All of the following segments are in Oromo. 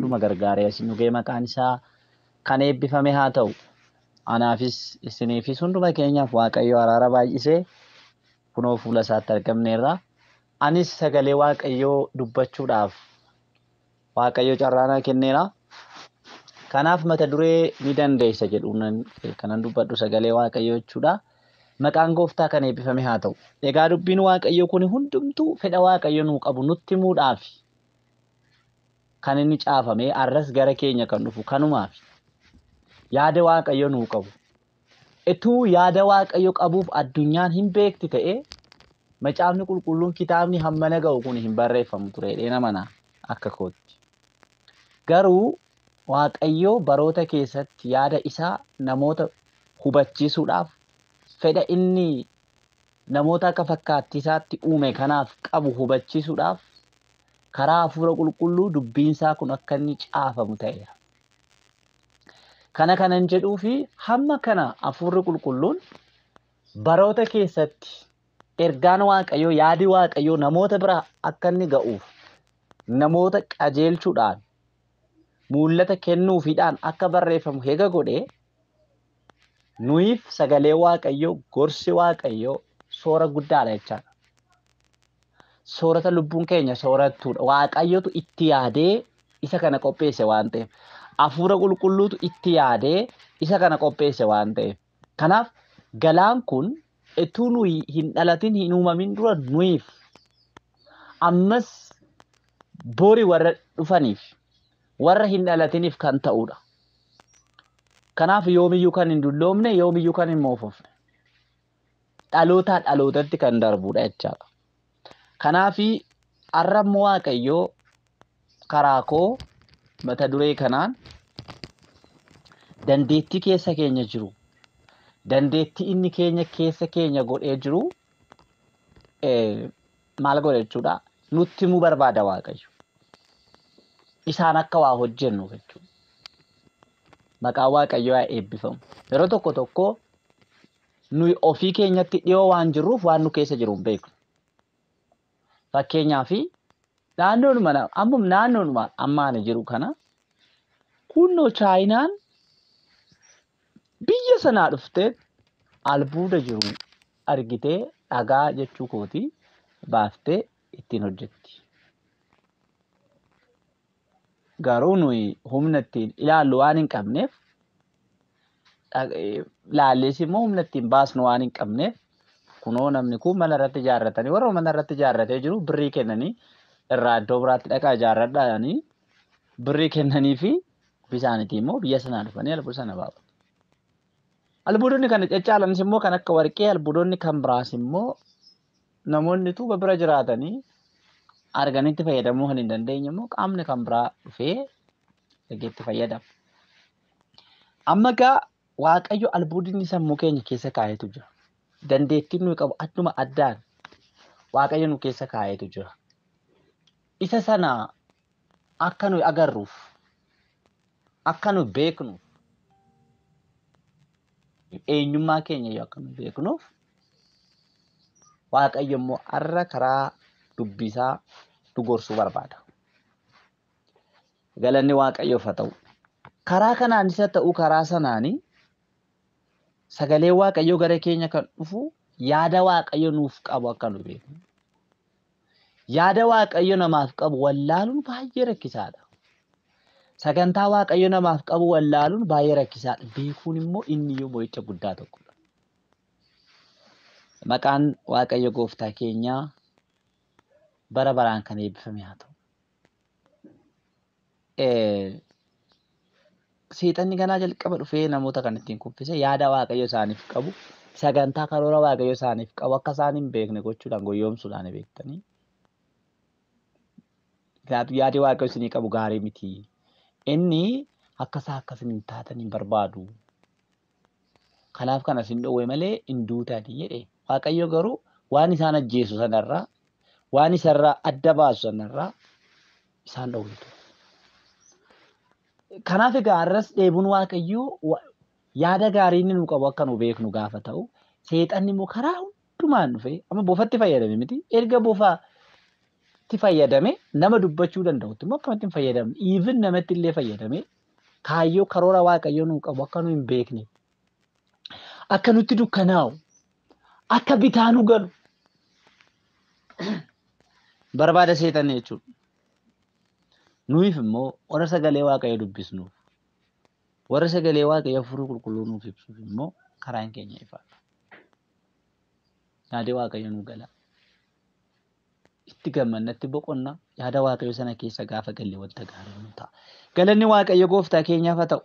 hunduma gargaaree asin nu ga'e maqaan isaa kan eebbifame haa ta'u. Anaafis isiniifis hunduma keenyaaf Waaqayyo araara baay'isee kunoo fuula isaatti argamneerra. Anis sagalee Waaqayyoo dubbachuudhaaf Waaqayyo carraa naa kenneera. Kanaaf mata duree ni dandeessa jedhu kanan dubbadhu sagalee Waaqayyoo jechuudha. Maqaan gooftaa kan eebbifame haa ta'u. Egaa dubbiin Waaqayyoo kun hundumtuu fedha Waaqayyo nuu qabu nutti himuudhaaf kan inni caafame arras gara keenya kan dhufu kanumaaf. Yaada Waaqayyo nuu qabu. Ituu yaada Waaqayyo qabuuf addunyaan hin beekti ta'ee macaafni qulqulluun kitaabni hammana ga'u kun hin barreeffamu ture jedhee mana akka kootti. Garuu Waaqayyo baroota keessatti yaada isaa namoota hubachiisuudhaaf fedha inni namoota akka fakkaattii isaatti uume kanaaf qabu hubachiisuudhaaf karaa hafuura qulqulluu dubbiinsaa kun akka inni caafamu ta'eera. Kana kanan jedhuu fi hamma kana hafuurri qulqulluun baroota keessatti ergaan Waaqayyoo yaadi Waaqayyoo namoota bira akka inni ga'uuf namoota qajeelchuudhaan mul'ata kennuufiidhaan akka barreeffamu hega godhee nuyiif sagalee Waaqayyoo gorsi Waaqayyoo soora guddaadha jechaadha. Soorata lubbuun keenya soorattuudha. Waaqayyotu itti yaadee isa kana qopheesse waan ta'eef. Hafuura qulqulluutu itti yaadee isa kana qopheesse waan ta'eef. Kanaaf galaan kun utuu nuyi hin dhalatin hin uumamin dura nuyiif ammas bori warra dhufaniif warra hin dhalatiniif kan ta'udha. Kanaaf yoomiyyuu kan hin dulloomne yoomiyyuu kan hin moofofne dhalootaa dhalootatti kan darbudha jechaadha. Kanaaf har'a immoo Waaqayyoo karaa koo mata duree kanaan dandeettii keessa keenya jiru dandeettii inni keenya keessa keenya godhee jiru maal godhe jechuudha nutti himuu barbaada Waaqayyo. Isaan akka waa hojjennu jechuudha. Maqaan Waaqayyoo haa eebbifamu. Yeroo tokko tokko nuyi ofii keenyatti dhiyoo waan jirruuf waan nu keessa jiru hin beeknu. Fakkeenyaaf naannoonuma ammuma naannoonuma amma ani jiru kana kunnoo Chaayinaan biyya sanaa dhuftee albuuda jiru argitee dhagaa jechuu kooti baaftee ittiin hojjetti. Garuu nuyi humna ittiin ilaallu waan hin qabneef laallees immoo humna ittiin baasnu waan hin qabneef kunoo namni kun mana irratti ijaarratanii warra mana irratti ijaarratee jiru birrii kennanii irraa iddoo biraatti dhaqaa ijaarradhaanii birrii kennanii fi bisaanitii immoo biyya sanaa dhufanii albuuda sana baafatu. Albuudonni kana caccaalanis immoo kan akka warqee albuudonni kan biraas immoo namoonni tuuba bira jiraatanii arganitti fayyadamuu kan hin dandeenye immoo qaamni kan biraa dhufee itti fayyadama. Amma egaa Waaqayyo albuudinni sammuu keenya keessa kaa'etu jira. Dandeettiin nuyi qabu adduma addaan Waaqayyo nu keessa kaa'etu jira. Isa sana akka nuyi agarruuf akka nuyi beeknuuf eenyummaa keenya iyyuu akka nuyi beeknuuf Waaqayyo immoo har'a karaa dubbisaa nu gorsuu barbaada. Galanni Waaqayyoof haa ta'u. Karaa kanaan isa ta'u karaa sanaanii sagalee Waaqayyoo gara keenya kan dhufu yaada Waaqayyo nuuf qabu akka nu beeknu. Yaada Waaqayyo namaaf qabu wallaaluun baay'ee rakkisaadha. Sagantaa Waaqayyo namaaf qabu wallaaluun baay'ee rakkisaadha. Beekuun immoo inni iyyuu mo'icha guddaa tokkodha. Maqaan Waaqayyo gooftaa keenyaa bara baraan kan eebbifame haa ta'u. Seexanni ganaa jalqaba dhufee namoota kan ittiin kuffise yaada Waaqayyo isaaniif qabu sagantaa karoora Waaqayyo isaaniif qabu akka isaan hin beekne gochuudhaan goyoomsuudhaan beektanii. Yaadi Waaqayyo isinii qabu gaarii miti. Inni akka isaa akkasin hin taatan hin barbaadu. Kanaaf kana isin dhowwe malee hin duutanii jedhe. Waaqayyo garuu waan isaan ajjeesu sanarraa waan isarraa adda baasu sanarraa isaan dhowwitu. Kanaaf egaa har'as dheebuun Waaqayyoo yaada gaarii inni nu qabu akka nu beeknu gaafa ta'u seexanni immoo karaa hundumaan dhufee amma bofatti fayyadame miti erga bofa Namatti fayyadame nama dubbachuu danda'utti immoo akkamatti hin fayyadamne even namatti illee fayyadame kaayyoo karoora Waaqayyoo nuu qabu akka nu hin beekne akka nutti dukkanaa'u akka bitaa nu galu barbaada seexanni jechuudha. Nuyiif immoo warra sagalee Waaqayyoo dubbisnuuf warra sagalee Waaqayyoo Hafuura Qulqulluu nuuf ibsuuf immoo karaan keenya ifaadha. Yaada Waaqayyoo nu gala. Itti gammannatti boqonna yaada Waaqayyoo sana keessa gaafa galle wanta gaarii nu ta'a. Galanni Waaqayyo gooftaa keenyaaf haa ta'u.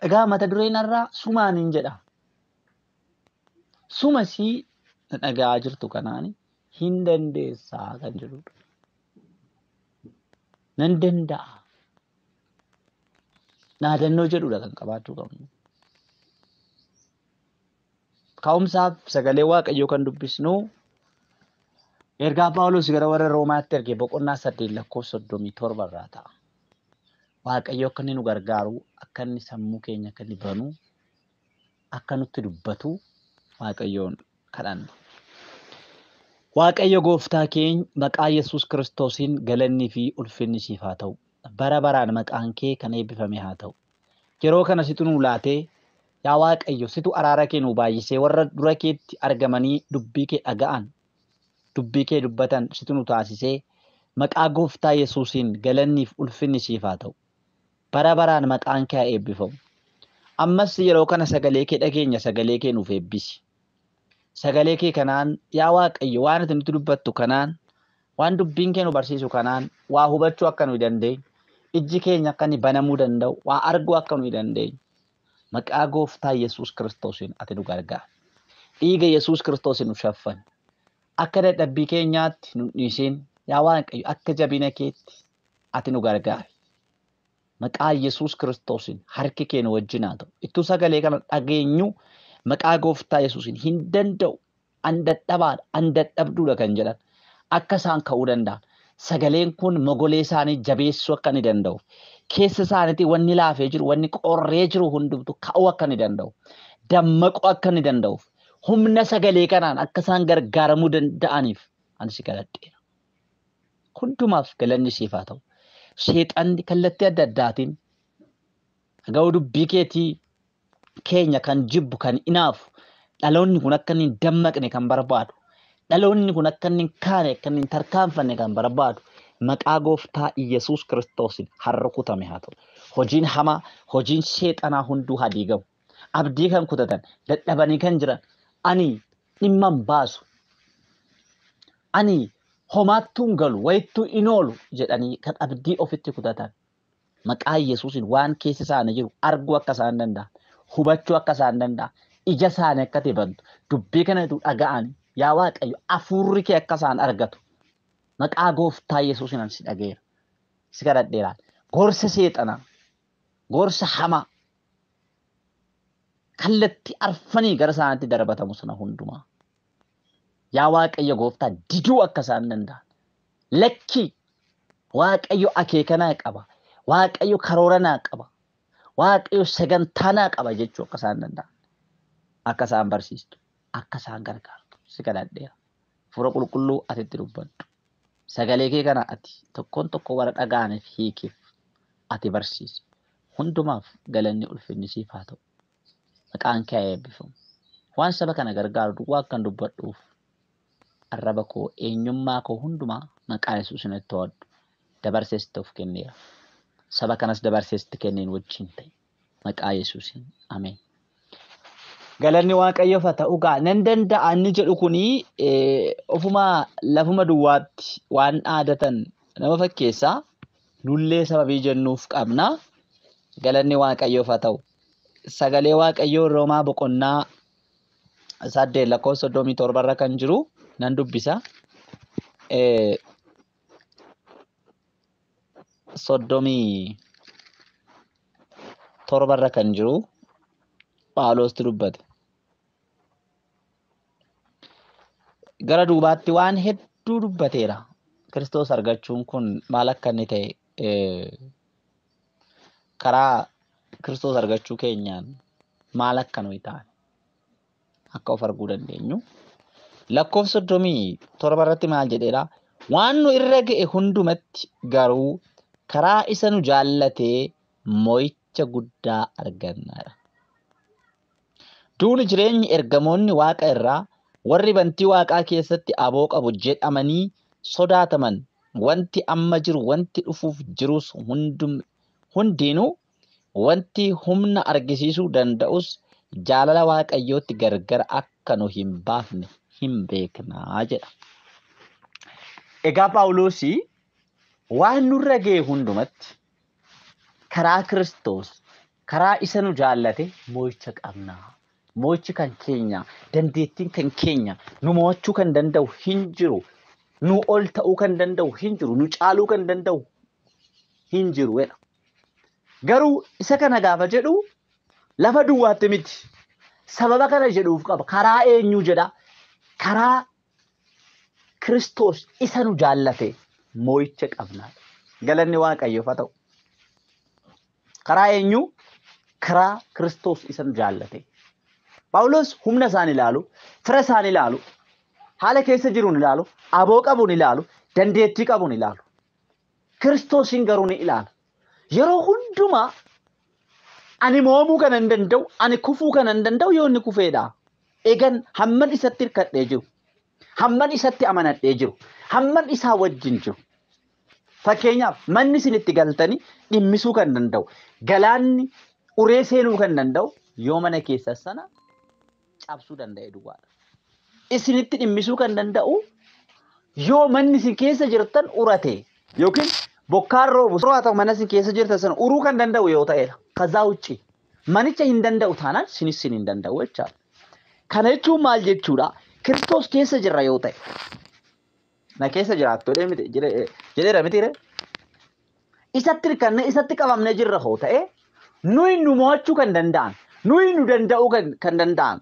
Egaa mata dureen har'aa sumaaniin jedha. Suma sii dhaga'aa jirtu kanaan hin dandeessaa kan jedhudha. Nan danda'a. Naadannoo jedhudha kan qabaachuu qabnu. Ka'umsaaf sagalee Waaqayyoo kan dubbisnu ergaa Phaawulos gara warra Roomaatti erge boqonnaa 8 lakkoofsa 37 irraa ta'a. Waaqayyo akka inni nu gargaaru, akka inni sammuu keenya akka inni banu, akka nutti dubbatu Waaqayyoon kadhanna. Waaqayyo gooftaa keenya maqaa Yesuus Kiristoosiin galannii fi ulfinni siif haa ta'u. Bara baraan maqaan kee kan eebbifame haa ta'u. Yeroo kana situ nuu laatee yaa Waaqayyo situ araara kee nuu baay'isee warra dura keetti argamanii dubbii kee dhaga'an, dubbii kee dubbatan situ nu taasisee maqaa gooftaa Yesuusiin galanniif ulfinni siif haa ta'u. Bara baraan maqaan kee haa eebbifamu. Ammas yeroo kana sagalee kee dhageenya sagalee kee nuuf eebbisi. Sagalee kee kanaan yaa Waaqayyo waan ati nutti dubbattu kanaan waan dubbiin kee nu barsiisu kanaan waa hubachuu akka nuyi dandeenyu ijji keenya akka inni banamuu danda'u waa arguu akka nuyi dandeenyu maqaa gooftaa Yesuus Kiristoosiin ati nu gargaari. Dhiiga Yesuus Kiristoosiin nu shaffan. Akka dadhabbii keenyaatti nu dhiisin yaa Waaqayyo akka jabina keetti ati nu gargaari. Maqaa Yesuus Kiristoosiin harki kee nu wajjin haa ta'u. Ittuu sagalee kana dhageenyu maqaa gooftaa Yesuusiin hin danda'u an dadhabaadha an dadhabduudha kan jedhan akka isaan ka'uu danda'an. Sagaleen kun mogolee isaanii jabeessuu akka inni danda'u. Keessa isaaniitti wanni laafee jiru wanni qorree jiru hundumtu ka'uu akka inni danda'u. Dammaquu akka inni danda'uuf humna sagalee kanaan akka isaan gargaaramuu danda'aniif ani si kadhadheera. Hundumaaf galanni siif haa ta'u. Seexanni kallattii adda addaatiin dhaga'uu dubbii keetii keenya kan jibbu kan inaafu dhaloonni kun akka inni hin dammaqne kan barbaadu dhaloonni kun akka inni hin kaane akka inni hin tarkaanfanne kan barbaadu maqaa gooftaa Iyyasuus Kiristoosiin haa rukutame haa ta'u. Hojiin hamaa hojiin seexanaa hunduu haa diigamu. Abdii kan kutatan dadhabanii kan jiran ani dhimma hin baasu ani homaattuu hin galu wayittuu hin oolu jedhanii kan abdii ofitti kutatan maqaa Yesuusiin waan keessa isaanii jiru arguu akka isaan danda'an hubachuu akka isaan danda'an ija isaanii akka ta'e bantu dubbii kana dhaga'an yaa Waaqayyo hafuurri kee akka isaan argatu maqaa gooftaa Yesuusiin ani si dhageera si kadhadheera. Gorsa seexanaa gorsa hamaa kallattii arfanii gara isaaniitti darbatamu sana hundumaa yaa Waaqayyo gooftaa diduu akka isaan danda'an lakkii Waaqayyo akeeka naa qaba Waaqayyo karoora naa qaba Waaqayyo sagantaa naa qaba jechuu akka isaan danda'an akka isaan barsiistu akka isaan gargaartu si kadhadheera. Hafuura Qulqulluu ati itti dubbadhu. Sagalee kee kana ati tokkoon tokko warra dhaga'aniif hiikiif ati barsiisi. Hundumaaf galanni ulfinni siif haa ta'u. Maqaan kee haa eebbifamu. Waan saba kana gargaaru duwwaa akkan dubbadhuuf arraba koo eenyummaa koo hundumaa maqaa Yesuusiin itti to'adhu. Dabarsees itti of kenneera. Saba kanas dabarsees itti kenneen wajjin ta'e. Maqaa Yesuusiin. Ameen. Galanni Waaqayyoof haa ta'u gaa nan danda'a inni jedhu kuni ofuma lafuma duwwaatti waan dhaadatan nama fakkeessaa nullee sababii jennuuf qabna. Galanni Waaqayyoof haa ta'u. Sagalee Waaqayyoo Roomaa boqonnaa 8 lakkoofsa 37 irra kan jiru nan dubbisa. 37 irra kan jiru Phaawulostu dubbate. Gara duubaatti waan hedduu dubbateera. Kiristoos argachuun kun maal akka inni ta'e karaa Kiristoos argachuu keenyaan maal akka nuyi taane akka of arguu dandeenyu. Lakkoofsa 37 irratti maal jedheera? Waan nu irra ga'e hundumatti garuu karaa isa nu jaallatee mo'icha guddaa argannaadha. Duuni jireenyi ergamoonni waaqa irraa warri bantii waaqaa keessatti aboo qabu jedhamanii sodaataman wanti amma jiru wanti dhufuuf jirus hundinuu wanti humna argisiisuu danda'us jaalala waaqayyootti gargar akka nu hin baafne hin beeknaa jedha. Egaa Phaawulosii waan nurra ga'e hundumatti karaa Kiristoos karaa isa nu jaallate mo'icha qabna. Mo'ichi kan keenya, dandeettiin kan keenya, nu mo'achuu kan danda'u hin jiru, nu ol ta'uu kan danda'u hin jiru, nu caaluu kan danda'u hin jiru jedha. Garuu isa kana gaafa jedhu lafa duwwaatti miti. Sababa kana jedhuuf qaba. Karaa eenyu jedha? Karaa Kiristoos isa nu jaallate mo'icha qabna. Galanni Waaqayyoof haa ta'u. Karaa eenyu? Karaa Kiristoos isa nu jaallate. Phaawulos humna isaan ilaalu, fira isaan ilaalu, haala keessa jiruun ilaalu, aboo qabuun ilaalu, dandeettii qabuun ilaalu. Kiristoosiin garuu ni ilaala. Yeroo hundumaa ani mo'amuu kan hin danda'u, ani kufuu kan hin danda'u yoo inni kufeedha. Egan hamman isatti hirkadhee jiru, hamman isatti amanadhee jiru, hamman isaa wajjin jiru. Fakkeenyaaf manni isin itti galtanii dhimmisuu kan danda'u, galaanni uree seenuu kan danda'u yoo mana keessa sana cabsuu danda'e duwwaadha. Isinitti dhimmisuu kan danda'u yoo manni isin keessa jirtan urate yookiin bokkaan roobu haa ta'u mana isin keessa jirtan sana uruu kan danda'u yoo ta'edha. Kazaa wucci manicha hin danda'u taanaan sinis sin hin danda'u jechaadha. Kana jechuun maal jechuudha? Kiristoos keessa jirra yoo ta'e. Na keessa jiraattu jedheera miti ree? Isatti hirkannee isatti qabamnee jirra yoo ta'e nuyi nu mo'achuu kan danda'an, nuyi nu danda'uu kan danda'an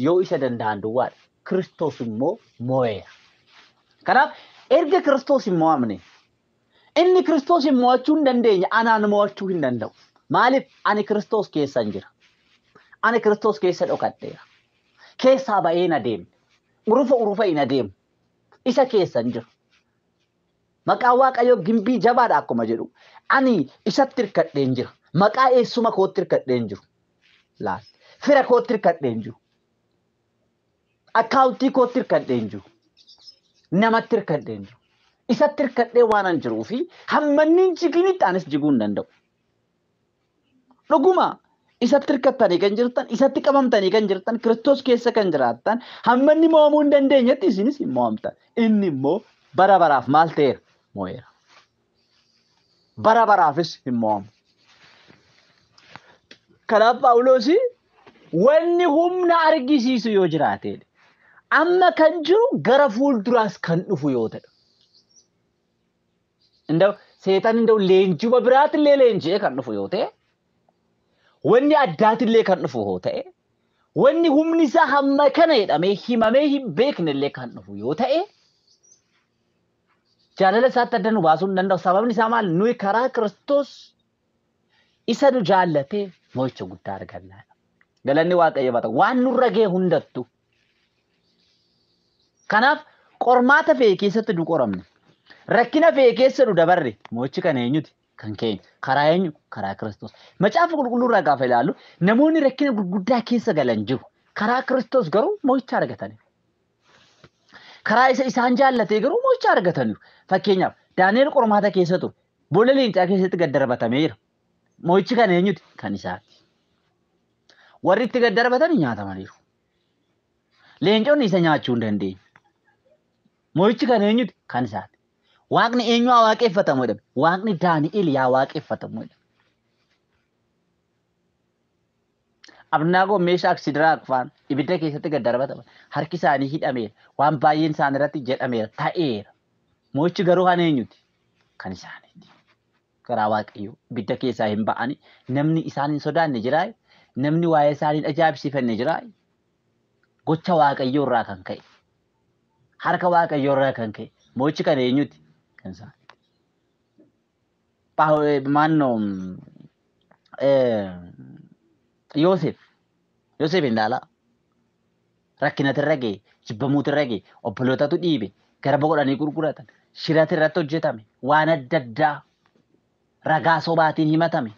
yoo isa danda'an duwwaadha. Kiristoos immoo mo'eera. Kanaaf erga Kiristoos hin mo'amne inni Kiristoos hin mo'achuu hin dandeenye anaan mo'achuu hin danda'u. Maaliif? Ani Kiristoos keessa hin jira. Ani Kiristoos keessa dhokadheera. Keessaa ba'ee hin adeemne. Urufa urufa hin adeemu. Isa keessa hin jiru. Maqaan Waaqayyoo gimbii jabaadha akkuma jedhu. Ani isatti hirkadhee hin jira. Maqaa eessuma kootti hirkadhee hin jiru. Laal. Fira kootti hirkadhee hin jiru. Akkaawuntii kootti hirkadhee hin jiru. Namatti hirkadhee hin jiru. Isatti hirkadhee waan an jiruu fi hamma inni hin jiginitti anis jiguu hin danda'u. Dhuguma isatti hirkattanii kan jirtan, isatti qabamtanii kan jirtan, Kiristoos keessa kan jiraattan, hamma inni mo'amuu hin dandeenyetti isinis hin mo'amtan. Inni immoo bara baraaf maal ta'eera? Mo'eera. Bara baraafis hin mo'amu. Kanaaf Phaawulos wanni humna argisiisu yoo jiraate amma kan jiru gara fuulduraas kan dhufu yoo ta'e. Indaw seexan indaw leenjuma biraatillee leenji'ee kan dhufu yoo ta'e, wanni addaatillee kan dhufu yoo ta'e, wanni humni isaa hamma kana jedhamee himamee hin beeknellee kan dhufu yoo ta'e, jaalala isaatti adda nu baasuu hin danda'u. Sababni isaa maal? Nuyi karaa Kiristoos isa nu jaallatee mo'icha guddaa argannaadha. Galanni Waaqayyoof haa ta'u. Waan nurra ga'e hundattu. Kanaaf qormaata fe'e keessatti nu qoramne. Rakkina fe'e keessa nu dabarre. Mo'ichi kan eenyuti? Kan keenya. Karaa eenyu? Karaa Kiristoos. Macaafa qulqulluu irraa gaafa ilaallu namoonni rakkina gurguddaa keessa galan jiru. Karaa Kiristoos garuu mo'icha argataniiru. Karaa isa isaan jaallatee garuu mo'icha argataniiru. Fakkeenyaaf Daani'el qormaata keessa ture. Boolla leencaa keessatti gad darbatameera. Mo'ichi kan eenyuti? Kan isaati. Warri itti gad darbatan nyaatamaniiru. Leenconni isa nyaachuu hin dandeenye. Mo'ichi kan eenyuti? Kan isaati. Waaqni eenyu haa waaqeffatamu jedhame? Waaqni Daani'el yaa waaqeffatamu jedhame. Abnaagoo Meeshaak Sidiraak faan ibidda keessatti gad darbataman. Harki isaanii hidhameera. Waan baay'een isaan irratti jedhameera. Ta'eera. Mo'ichi garuu kan eenyuti? Kan isaaniiti. Karaa Waaqayyoo ibidda keessaa hin ba'ani. Namni isaan hin sodaanne jiraa? Namni waa'ee isaanii hin ajaa'ibsiifanne jiraa? Gocha Waaqayyoo irraa kan ka'e. Harka Waaqayyoo irraa kan ka'e. Mo'ichi kan eenyuti? Kan isaaniiti. Maannoo Yoosef. Yoosef hin ilaalaa. Rakkinatu irra ga'e, jibbamuutu irra ga'e, obbolootatu dhiibe, Garba godhanii gurguratan. Shirati irratti hojjetame. Waan adda addaa ragaa sobaatiin himatame.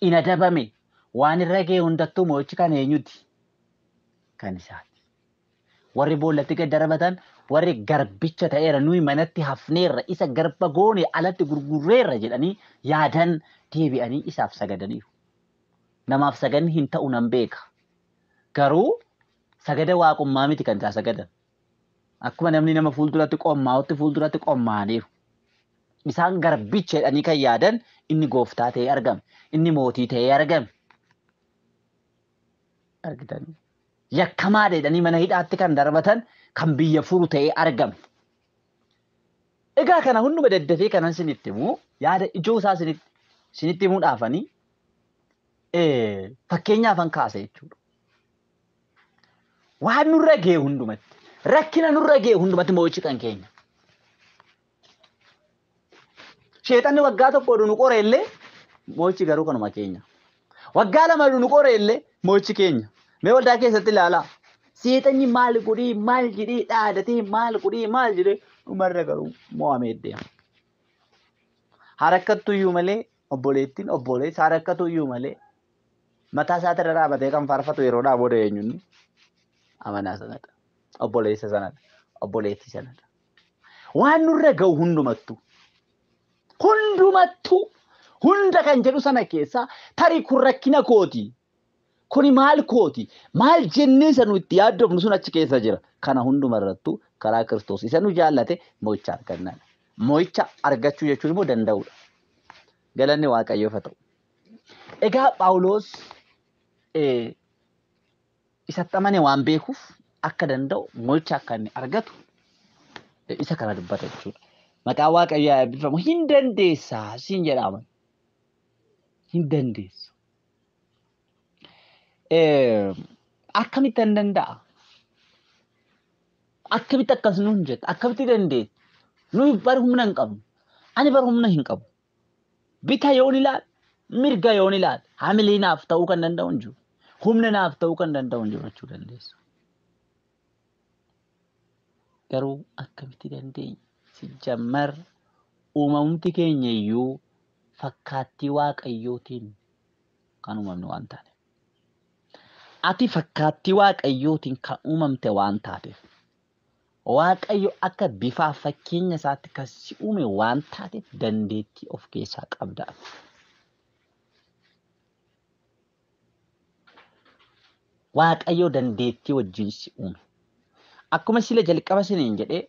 In adabame. Waan irra ga'e hundattuu mo'ichi kan eenyuti? Kan isaati. Warri boollatti gad darbatan warri garbicha ta'eera nuyi manatti hafneerra isa garba goone alatti gurgurreerra jedhanii yaadan deebi'anii isaaf sagadaniiru. Namaaf sagadni hin ta'u nan beeka. Garuu sagada waaqummaa miti kan isaa sagadan. Akkuma namni nama fuulduratti qommaa'utti fuulduratti qommaa'aniiru. Isaan garbicha jedhanii kan yaadan inni gooftaa ta'ee argame. Inni mootii ta'ee argame. Argitanii. Yakkamaa jedhanii mana hidhaatti kan darbatan kan biyya furu ta'ee argame. Egaa kana hunduma daddafee kanan isinitti himu yaada ijoo isaa isinitti himuudhaafanii fakkeenyaafan kaase jechuudha. Waan nurra ga'e hundumatti, rakkina nurra ga'e hundumatti mo'ichi kan keenya. Sheexanni waggaa tokko nu qore illee mo'ichi garuu kanuma keenya. Waggaa lama nu qore illee mo'ichi keenya. Mee waldaa keessatti ilaalaa. Seexanni maal godhee maal jedhee dhaadatee maal godhee maal jedhee dhumarra garuu mo'amee deema. Harakkattu iyyuu malee obboleettiin obboleessa harakkatu iyyuu malee mataa isaatirra dhaabatee kan faarfatu yeroo booda eenyuun amanaa sanadha. Obboleessa sanadha. Obboleettii sanadha. Waan nurra ga'u hundumattuu hundumattuu hunda kan jedhu sana keessaa tarii kun rakkina kooti. Kuni maal kooti? Maal jennee isa nu itti yaaddofnu sun achi keessa jira. Kana hundumarrattuu karaa Kiristoos isa nu jaallate mo'icha argannaadha. Mo'icha argachuu jechuun immoo danda'uudha. Galanni Waaqayyoof haa ta'u. Egaa Phaawulos isatti amane waan beekuuf akka danda'u mo'icha akka inni argatu isa kana dubbata jechuudha. Maqaan Waaqayyoo haa eebbifamu. Hin dandeessaa siin jedhama. Hin dandeessu. Akkamitti hin danda'a? Akkamitti akkas nuun jetta? Akkamitti dandeessa? Nuyi bar humna hin qabnu. Ani bar humna hin qabu. Bita yoon ilaal, mirga yoon ilaal, hamilee naaf ta'uu kan danda'u hin jiru. Humna naaf ta'uu kan danda'u hin jiru jechuu dandeessu. Garuu akkamitti dandeenya? Sijjammar uumamumti keenya iyyuu fakkaattii Waaqayyootiin kan uumamne waan taaneef. Ati fakkaattii Waaqayyootiin kan uumamte waan taateef. Waaqayyo akka bifaa fakkeenya isaatti kan si uume waan taateef dandeettii of keessaa qabda. Waaqayyo dandeettii wajjin si uume. Akkuma sila jalqaba isiniin jedhee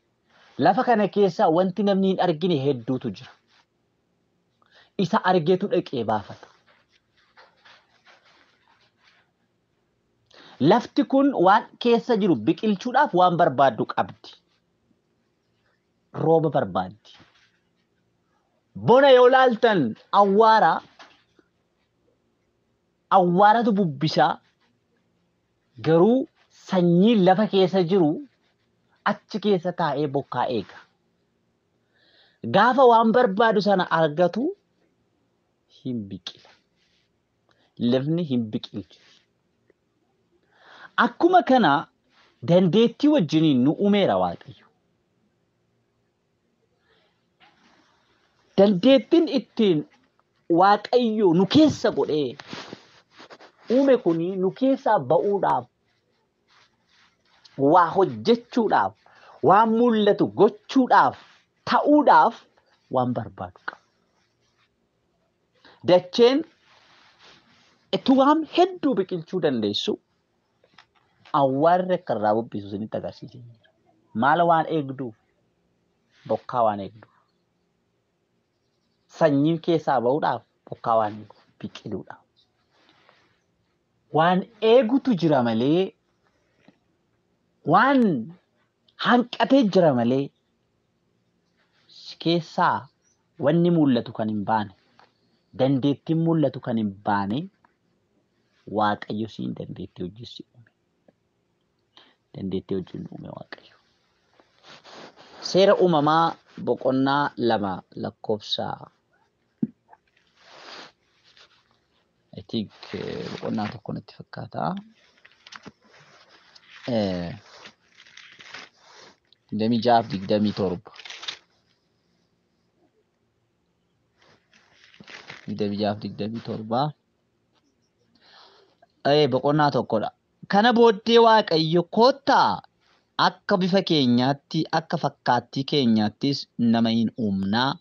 lafa kana keessaa wanti namni hin argine hedduutu jira. Isa argeetu dhaqee baafata. Lafti kun waan keessa jiru biqilchuudhaaf waan barbaaddu qabdi. Rooba barbaaddi. Bona yoo laaltan awwaara awwaaratu bubbisaa garuu sanyiin lafa keessa jiru achi keessa taa'ee bokkaa eega. Gaafa waan barbaadu sana argatu hin biqila. Lafni hin biqilchu. Akkuma kana dandeettii wajjiniin nu uumeera Waaqayyo. Dandeettiin ittiin Waaqayyo nu keessa godhee uume kuni nu keessaa ba'uudhaaf, waa hojjechuudhaaf, waan mul'atu gochuudhaaf, ta'uudhaaf waan barbaadu qaba. Dacheen itti waan hedduu biqilchuu dandeessu awwaarri akka irraa bubbisu isinitti agarsiisee jira. Maal waan eegduuf? Bokkaa waan eegduuf. Sanyiin keessaa ba'uudhaaf bokkaa waan eeguuf biqiluudhaaf. Waan eegutu jira malee waan hanqatee jira malee keessaa wanni mul'atu kan hin baane dandeettiin mul'atu kan hin baane Waaqayyo siin dandeettii hojii si uume. Dandeettii wajjin uume Waaqayyo. Seera uumamaa boqonnaa 2 lakkoofsa I think boqonnaa 1 natti fakkaata. 26 fi 27. 26 fi 27. Boqonnaa 1dha. Kana booddee Waaqayyo kottaa akka bifa keenyaatti akka fakkaattii keenyaattis nama hin uumnaa.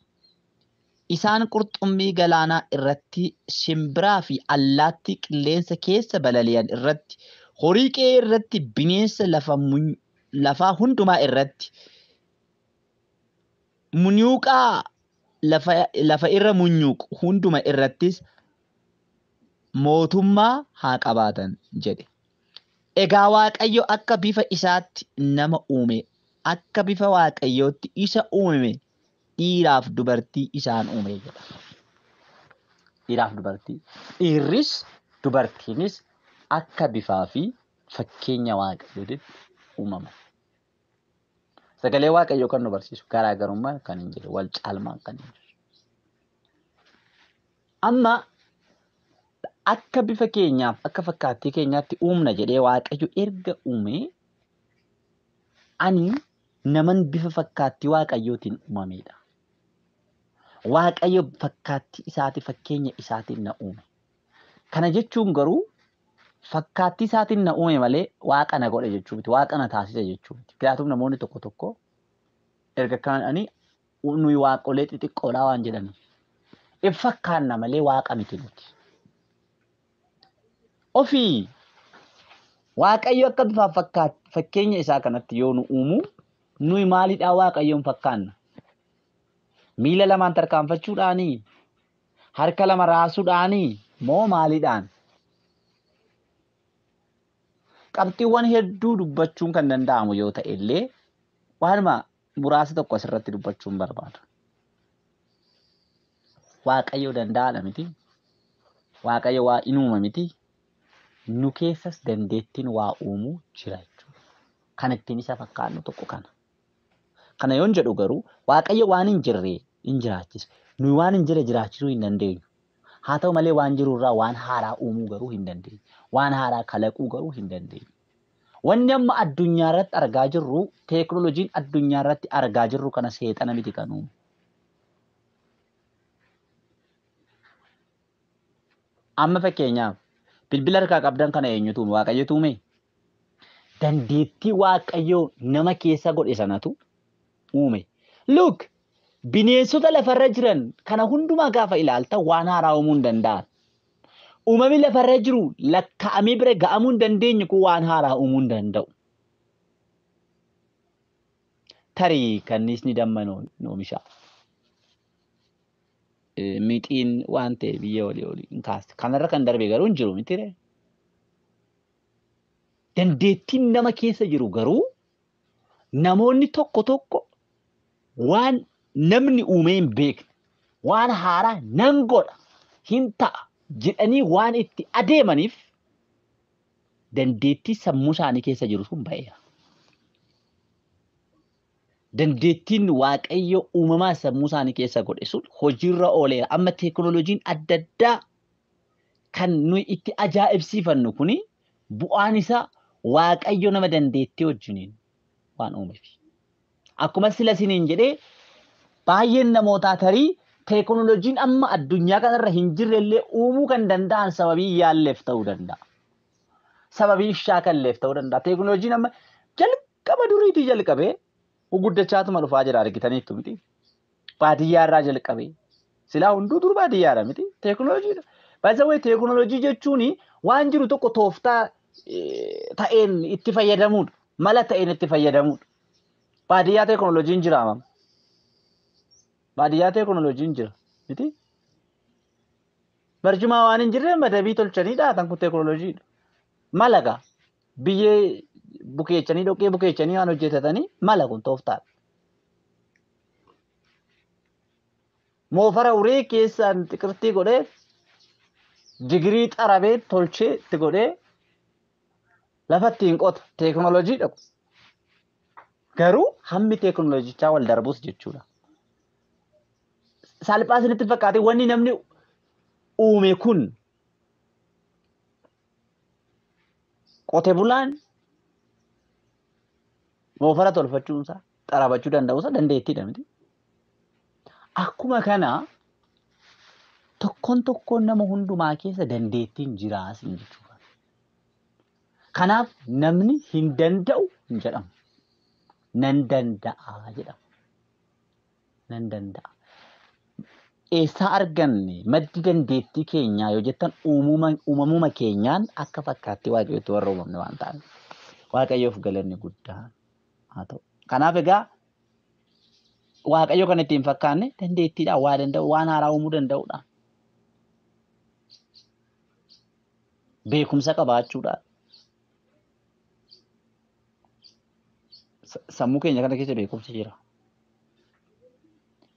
Isaan qurxummii galaanaa irratti, simbiraa fi allaattii qilleensa keessa balali'an irratti, horii qe'ee irratti, bineensa lafaa hundumaa irratti, munyuuqaa lafa irra munyuuqu hunduma irrattis mootummaa haa qabaatan jedhe. Egaa Waaqayyo akka bifa isaatti nama uume, akka bifa Waaqayyootti isa uume, dhiiraaf dubartii isaan uume jedha. Dhiiraaf dubartii. Dhiirris dubartiinis akka bifaa fi fakkeenya Waaqayyootti uumaman. Sagalee Waaqayyoo kan nu barsiisu garaagarummaan kan hin jirre, wal caalmaan kan hin jirre. Amma akka bifa keenyaaf akka fakkaattii keenyaatti uumna jedhee Waaqayyo erga uume, ani naman bifa fakkaattii Waaqayyootiin uumamedha. Waaqayyo fakkaattii isaatii fakkeenya isaatiin na uume. Kana jechuun garuu fakkaattii isaatiin na uume malee Waaqa na godhe jechuu miti, Waaqa na taasise jechuu miti. Kanaafuu namoonni tokko tokko erga kanaan nuyi waaqolee xixiqqoodhaa waan jedhaniif. If fakkaanna malee Waaqa miti nuti. Ofii Waaqayyo akka bifaaf fakkeenya isaa kanatti yoo nu uumu, nuyi maalidhaa Waaqayyoon fakkaanna? Miila lamaan tarkaanfachuudhaanii? Harka lama raasuudhaanii? Moo maalidhaan? Qabxiiwwan hedduu dubbachuun kan danda'amu yoo ta'e illee waanuma muraasa tokko asirratti dubbachuun barbaada. Waaqayyo danda'aadha miti? Waaqayyo waa in uuma miti? Nu keessas dandeettiin waa uumuu jira jechuudha. Kan ittiin isa fakkaannu tokko kana. Kana yoon jedhu garuu Waaqayyo waan hin jirre hin jiraachisa. Nuyi waan hin jirre jiraachisuu hin dandeenyu. Haa ta'u malee waan jiru irraa waan haaraa uumuu garuu hin dandeenyu. Waan haaraa kalaquu garuu hin dandeenyu. Wanni amma addunyaa irratti argaa jirru, teekinooloojiin addunyaa irratti argaa jirru kana seexana miti kan uumu. Amma fakkeenyaaf bilbila harkaa qabdan kana eenyutu uume? Waaqayyotu uume? Dandeettii Waaqayyoo nama keessa godhe sanatu uume. Look, bineensota lafarra jiran kana hundumaa gaafa ilaalta waan haaraa uumuu hin danda'an. Uumamni lafarra jiru lakkaa'amee bira ga'amuu hin dandeenye kun waan haaraa uumuu hin danda'u. Tarii kanniisni damma oomisha. Mixiin waan ta'e biyya olii olii hin kaaste. Kanarra kan darbe garuu hin jiru miti ree. Dandeettiin nama keessa jiru garuu namoonni tokko tokko waan namni uumee hin beekne, waan haaraa nan godha, hin ta'a jedhanii waan itti adeemaniif dandeettii sammuu isaanii keessa jiru sun ba'eera. Dandeettiin Waaqayyo uumamaa sammuu isaanii keessa godhe sun hojiirra ooleera. Amma teekinooloojiin adda addaa kan nuyi itti ajaa'ibsiifannu kuni bu'aan isaa Waaqayyo nama dandeettii wajjiniin waan uumeef. Akkuma sila isiniin jedhee baay'een namootaa tarii teekinooloojiin amma addunyaa kanarra hin jirre illee uumuu kan danda'an sababii yaalleef ta'uu danda'a. Sababii shaakalleef ta'uu danda'a. Teekinooloojiin amma jalqaba duriitii jalqabee guguddachaatuma dhufaa jira argitaniittu miti. Baadiyyaa irraa jalqabee. Silaa hunduu dur baadiyyaadha miti. Teekinooloojiidha. Baay'ee teekinooloojii jechuun waan jiru tokko tooftaa ta'een itti fayyadamuudha. Mala ta'een itti fayyadamuudha. Baadiyyaa teekinooloojiin jira amma. Baadiyyaa teekinooloojiin jira miti. Barjumaa waan hin jirre madabii tolchanii dhaatan kun teekinooloojiidha. Mala gaa biyyee bukeechanii dhoqqee bukeechanii waan hojjetatanii mala kun tooftaadha. Moofara uree keessaan xiqirtii godhee digirii xarabee tolchee itti godhee lafa ittiin qota teekinooloojiidha kun. Garuu hammi teekinooloojichaa wal darbus jechuudha. Salphaa isinitti fakkaate wanni namni uume kun qote bulaan moofara tolfachuunsaa, Xarabachuu danda'uusaa dandeettiidha miti. Akkuma kana tokkoon tokkoon nama hundumaa keessa dandeettiin jiraas jechuudha. Kanaaf namni hin danda'u hin jedhamu. Nan danda'a jedhama. Nan danda'a. Eessaa arganne maddi dandeettii keenyaa yoo jettan uumamuma keenyaan akka fakkaatti Waaqayyootti warra uumamne waan ta'aniif. Waaqayyoof galanni guddaa haa ta'u. Kanaaf egaa Waaqayyo kan ittiin fakkaanne dandeettiidhaan waa danda'u, waan haaraa uumuu danda'udha. Beekumsa qabaachuudhaan. Sammuu keenya kana keessa beekumsi jira.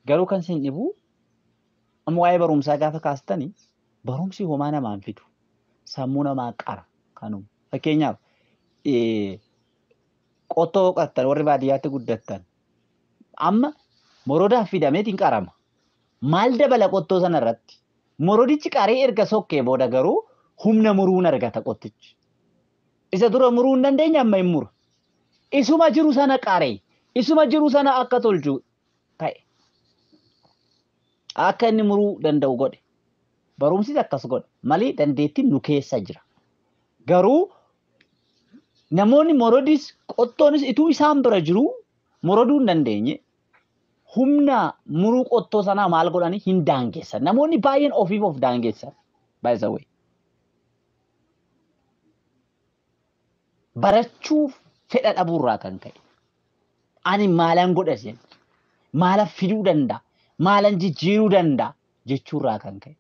Garuu kan isin dhibu amma waa'ee barumsaa gaafa kaastani barumsi homaa namaan fidu. Sammuu namaa qara kanuma. Fakkeenyaaf qottoo qottan warri baadiyyaatti guddattan amma morodaaf fidameetiin qarama. Maal dabala qottoo sana irratti? Morodichi qaree erga sokkee booda garuu humna muruun argata qottichi. Isa dura muruu hin dandeenye amma hin mura. Isuma jiru sana qaree, isuma jiru sana akka tolchu ta'e. Akka inni muruu danda'u godhe. Barumsis akkas godhe. Malee dandeettiin nu keessa jira. Garuu namoonni morodis qottoonis ituu isaan bira jiru moroduu hin dandeenye humna muruu qottoo sanaa maal godhanii hin daangessan. Namoonni baay'een ofiif of daangessan. By the way. Barachuuf fedha dhabuurraa kan ka'e. Ani maalan godha jedhe. Maalan fiduu danda'a? Maalan jijjiiruu danda'a? Jechuurraa kan ka'e.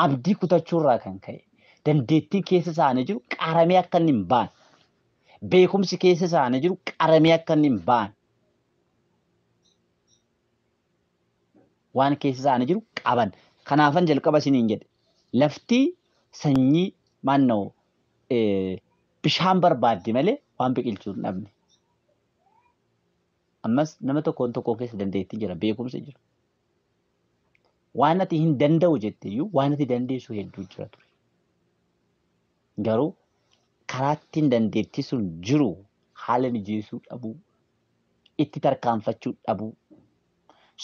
Abdii kutachuurraa kan ka'e. Dandeettiin keessa isaanii jiru qaramee akka inni hin baane. Beekumsi keessa isaanii jiru qaramee akka inni hin baane. Waan keessa isaanii jiru qaban. Kanaafan jalqaba isiniin jedhe. Lafti sanyii maannoo bishaan barbaaddi malee waan biqilchuu hin dhabne. Ammas nama tokkoon tokkoo keessa dandeettiin jira, beekumsi jira. Waan ati hin danda'u jette iyyuu waan ati dandeessu hedduu jira ture. Garuu karaa ittiin dandeettii sun jiru haala mijeessuu dhabuu, itti tarkaanfachuu dhabuu,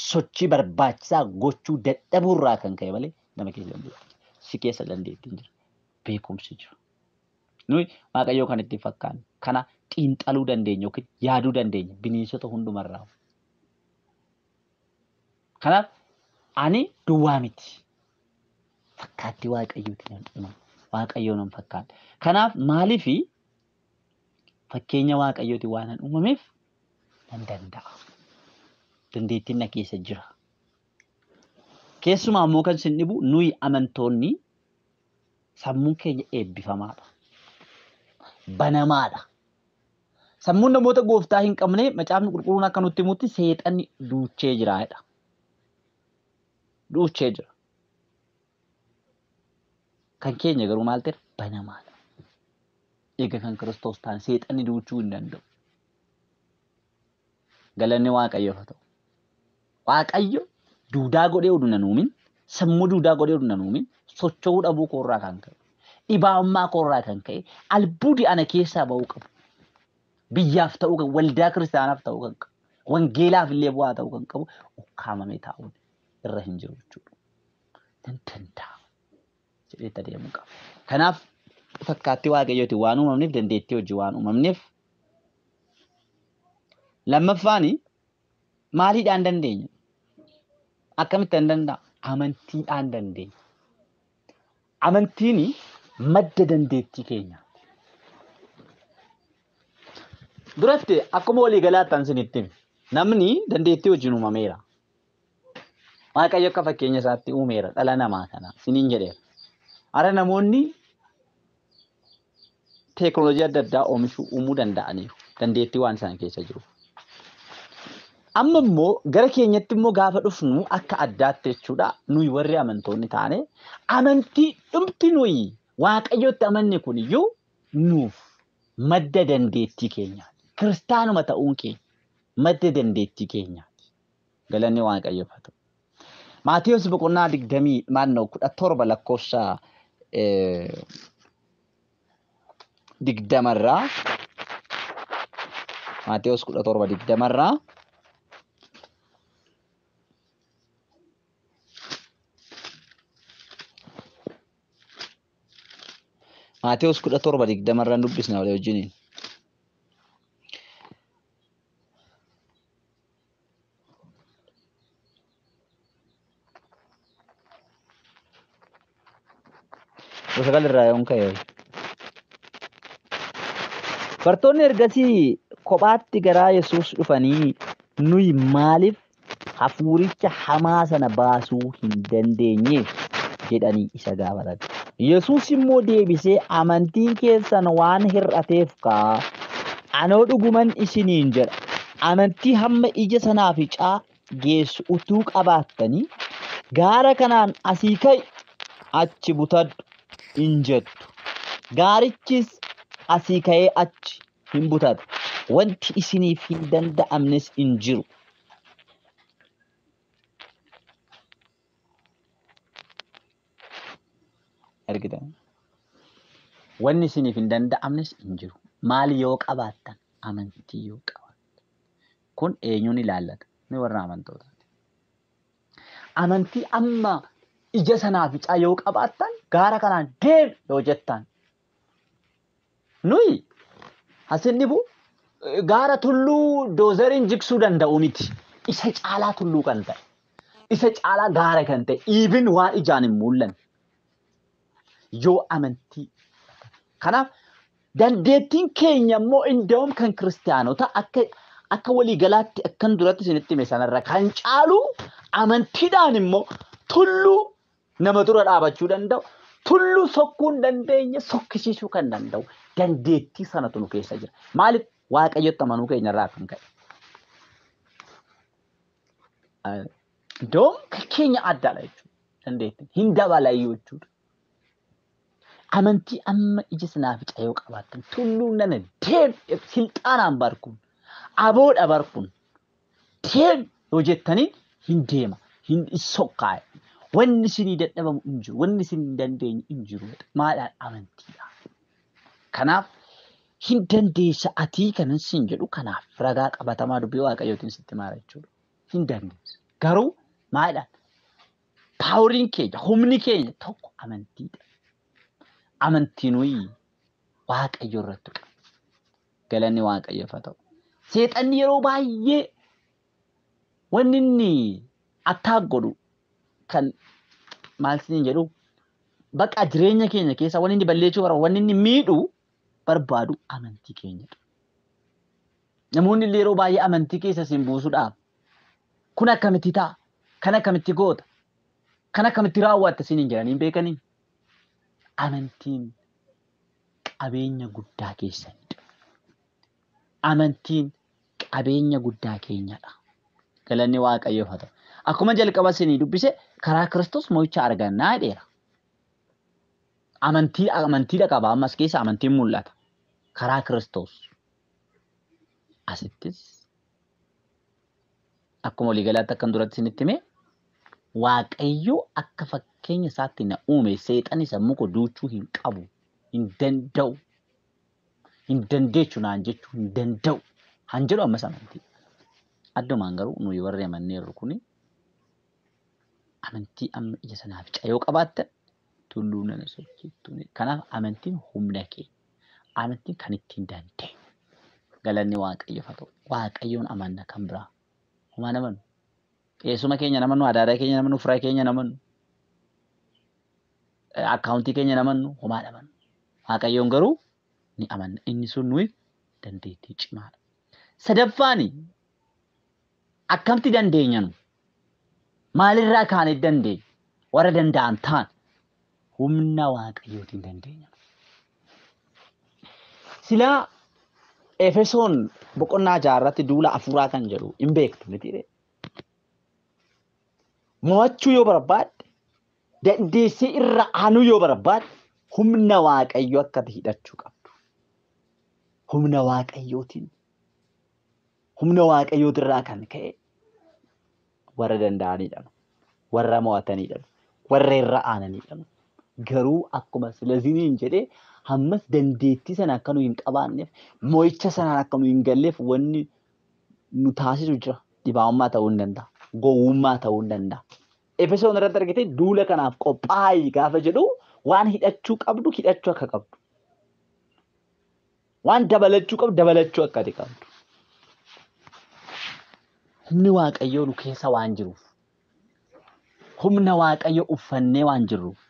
sochii barbaachisaa gochuu dadhabuurraa kan ka'e malee nama keessa dandeettii jira. Si keessa dandeettiin jira, beekumsi jira. Nuyi Waaqayyoo kan itti fakkaannu kana xiinxaluu dandeenya yookiin yaaduu dandeenya bineensota hundumarraa. Kanaaf ani duwwaa miti. Fakkaattii Waaqayyooti nan uumame. Waaqayyoo nan fakkaadha. Kanaaf maaliifi fakkeenya Waaqayyooti waan an uumameef nan danda'a. Dandeettiin na keessa jira. Keessumaa immoo kan isin dhibu nuyi amantoonni sammuun keenya eebbifamaadha. Banamaadha. Sammuun namoota gooftaa hin qabne macaafni qulqulluun akka nutti himutti seexanni duuchee jira jedha. Duuchee jira. Kan keenya garuu maal ta'e banamaadha. Eega kan Kiristoos ta'an seexanni duuchuu hin danda'u. Galanni Waaqayyoof haa ta'u. Waaqayyo duudaa godhee oduu nan uumin, sammuu duudaa godhee oduu nan uumin, socho'uu dhabuu koorraa kan ka'e, dhibaa'ummaa koorraa kan ka'e, albuudi ana keessaa ba'uu qabu. Biyyaaf ta'uu kan, waldaa kiristaanaaf ta'uu kan qabu, wangeelaaf illee bu'aa ta'uu kan qabu, ukkaamamee taa'uun irra hin jiru jechuudha. Nan danda'a jedhee itti adeemuu qaba. Kanaaf fakkaattii Waaqayyooti waan uumamneef, dandeettii hojii waan uumamneef. Lammaffaani maaliidhaan dandeenya? Akkamitti hin danda'a? Amantiidhaan dandeenya. Amantiin madda dandeettii keenyaati. Duratti akkuma walii galaatti an isinitti hime. Namni dandeettii hojiin uumameera. Waaqayyo akka fakkeenya isaatti uumeera dhala namaa kana isiniin jedheera. Hara namoonni teekinooloojii adda addaa oomishuu uumuu danda'aniiru. Dandeettii waan isaan keessa jiru. Amma immoo gara keenyatti immoo gaafa dhufnu akka addaatti jechuudha. Nuyi warri amantoonni taane amantii dhumti nuyi Waaqayyotti amanne kun iyyuu nuuf madda dandeettii keenyaati. Kiristaanuma ta'uun keenya madda dandeettii keenyaati. Galanni Waaqayyoof haa ta'u. Maatiyus boqonnaa 17 lakkoofsa 20rraa Maatiyus 17 20rraa Maatewos 17:20 irraan dubbisna walii wajjiniin. Sagal irraa yoon ka'e. Bartoonni ergasii kophaatti gara Yesuus dhufanii nuyi maaliif hafuuricha hamaa sana baasuu hin dandeenye jedhanii isa gaafatan. Yesuus immoo deebisee amantiin keessan waan hir'ateef kaa anoo dhuguman isiniin jedha. Amantii hamma ija sanaaficaa geessu utuu qabaattanii gaara kanaan asii ka'i achi butadhu hin jettu. Gaarichis asii ka'ee achi hin butatu. Wanti isiniif hin danda'amnes hin jiru. Argitan? Wanni isiniif hin danda'amnes hin jiru. Maal yoo qabaattan? Amantii yoo qabaattan. Kun eenyuun ilaallata? Ni warra amantootaati. Amantii amma ija sanaaficaa yoo qabaattan gaara kanaan deemi yoo jettan. Nuyi asin dhibu gaara tulluu doozeriin jigsuu danda'u miti. Isa caalaa tulluu kan ta'e, isa caalaa gaara kan ta'e, even waan ijaan hin mul'anne. Yoo amantii. Kanaaf dandeettiin keenya immoo inda'uun kan kiristaanota akka waliigalaatti akkan duratti isinitti hime sanarra kan caalu amantiidhaan immoo tulluu nama dura dhaabachuu danda'u, tulluu sokkuu hin dandeenye sokkisiisuu kan danda'u dandeettii sanatu nu keessa jira. Maaliif? Waaqayyotti amanuu keenya irraa kan ka'e. Iddoon keenya addaadha jechuudha. Dandeettiin hin dabalayyuu jechuudha. Amantii amma ija sanaaficaa yoo qabaattan tulluu nana deem silxaanaan barkuun aboodha barkuun deem yoo jettanii hin deema hin sokkaa'e. Wanni isinii dadhabamu hin jiru, wanni isin hin dandeenye hin jiru. Maadhaan amantiidha. Kanaaf hin dandeessa atii kanan siin jedhu kanaaf ragaa qabatamaa dubbii Waaqayyootiin sitti maara jechuudha. Hin dandeessa. Garuu maadhaan paawuriin keenya humni keenya tokko amantiidha. Amantii nuyi Waaqayyo irratti qabna. Galanni Waaqayyoof haa ta'u. Seexanni yeroo baay'ee wanni inni attaak godhu kan maal isiniin jedhu bakka jireenya keenya keessa wanni inni balleessuu barbaadu, wanni inni miidhu barbaadu amantii keenyadha. Namoonni illee yeroo baay'ee amantii keessa isin buusuudhaaf kun akkamitti ta'a? Kan akkamitti goota? Kan akkamitti raawwatta isiniin jedhanii hin beekanii? Amantiin qabeenya guddaa keessanidha. Amantiin qabeenya guddaa keenyadha. Galanni Waaqayyoof haa ta'u. Akkuma jalqaba isinii dubbise karaa Kiristoos mo'icha argannaa jedheera. Amantii amantiidha qaba ammas keessa amantiin mul'ata. Karaa Kiristoos. Asittis akkuma waliigalaatti akkan duratti isinitti hime Waaqayyo akka fakkeenya isaatti na uume seexanni sammuu koo duuchuu hin qabu, hin danda'u, hin dandeechu naan jechuu hin danda'u. Han jedhu ammas amantii. Addumaan garuu nuyi warri amanneerru kuni amantii amma ija sanaaficaa yoo qabaattan tulluu nana sochiiftu. Kanaaf amantiin humna keenya. Amantiin kan ittiin dandeenyu. Galanni Waaqayyoof haa ta'u. Waaqayyoon amanna kan biraa. Homaa namannu. Qeessuma keenya namannu, adaadaa keenya namannu, fira keenya namannu, akkaawuntii keenya namannu, homaa namannu. Waaqayyoon garuu ni amanna. Inni sun nuyi dandeettii cimaadha. Sadaffaani akkamti dandeenya nu? Maalirraa kaanee dandeenya? Warra danda'an ta'an humna Waaqayyootiin dandeenya. Silaa Efesoon boqonnaa 6 irratti duula afuuraa kan jedhu hin beektu miti. Mo'achuu yoo barbaadde, dandeessee irra aanuu yoo barbaadde, humna Waaqayyoo akka ati hidhachuu qabdu. Humna Waaqayyootiin, humna Waaqayyootirraa kan ka'e warra danda'anidha. Warra mo'atanidha. Warra irra aananidha. Garuu akkuma silaziniin jedhee hammas dandeettii sana akka nu hin qabaanneef, mo'icha sanaan akka nu hin galleef wanni nu taasisu jira. Dhibaa'ummaa ta'uu hin danda'a. Gowwummaa ta'uu hin danda'a. Efesoon irratti argite duula kanaaf qophaa'i gaafa jedhu waan hidhachuu qabdu hidhachuu akka qabdu. Waan dabalachuu qabdu dabalachuu akka ati qabdu. Humni Waaqayyoo nu keessa waan jiruuf. Humna Waaqayyoo uffannee waan jirruuf.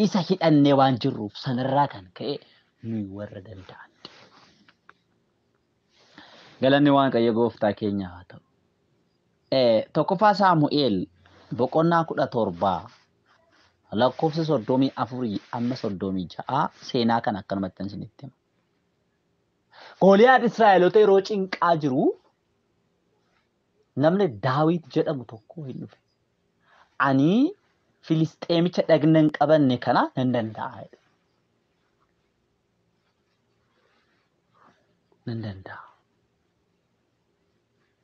Isa hidhannee waan jirruuf sanarraa kan ka'e nuyi warra danda'an. Galanni Waaqayyo gooftaa keenya haa ta'u. Tokkoffaa Saamu'eel boqonnaa 17 lakkoofsa 34 amma 36 seenaa kan akkanumatti isinitti hima. Gooliyaad Israa'eloota yeroo cinqaa jiru namni Daawit jedhamu tokko hin dhufe. Ani Filisxeemicha dhagna hin qabanne kana nan danda'a jedhe. Nan danda'a.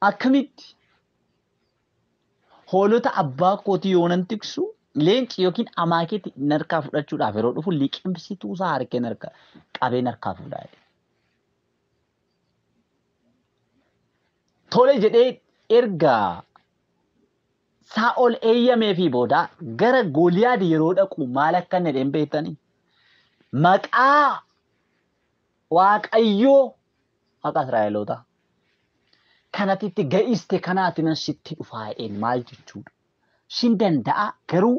Akkamitti hoolota abbaa kootii yoo nan tiksu leenci yookiin amaakeetti narkaa fudhachuudhaaf yeroo dhufu liqimsituu isaa harkee narkaa qabee narkaa fuudhaa jedhe. Tole jedhee erga Saa'ol eeyyamee fi booda gara Gooliyaad yeroo dhaqu maal akka inni jedheen beektanii? Maqaa Waaqayyoo Waaqa Israa'elootaa kanatti itti ga'iste kanaati nan sitti dhufaa jedheen maal jechuudha? Sin danda'a garuu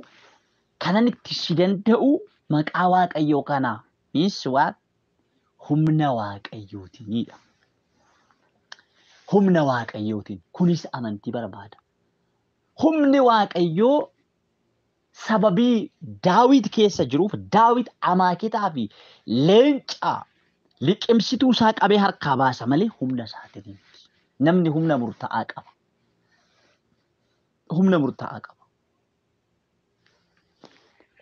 kanan itti si danda'u maqaa Waaqayyoo kanaa means what? Humna Waaqayyootiinidha. Humna Waaqayyootiin kunis amantii barbaada. Humni Waaqayyoo sababii Daawit keessa jiruuf Daawit amaaketaa fi leenca liqimsituu isaa qabee harkaa baasa malee humna isaatiin miti. Namni humna murtaa'aa qaba. Humna murtaa'aa qaba.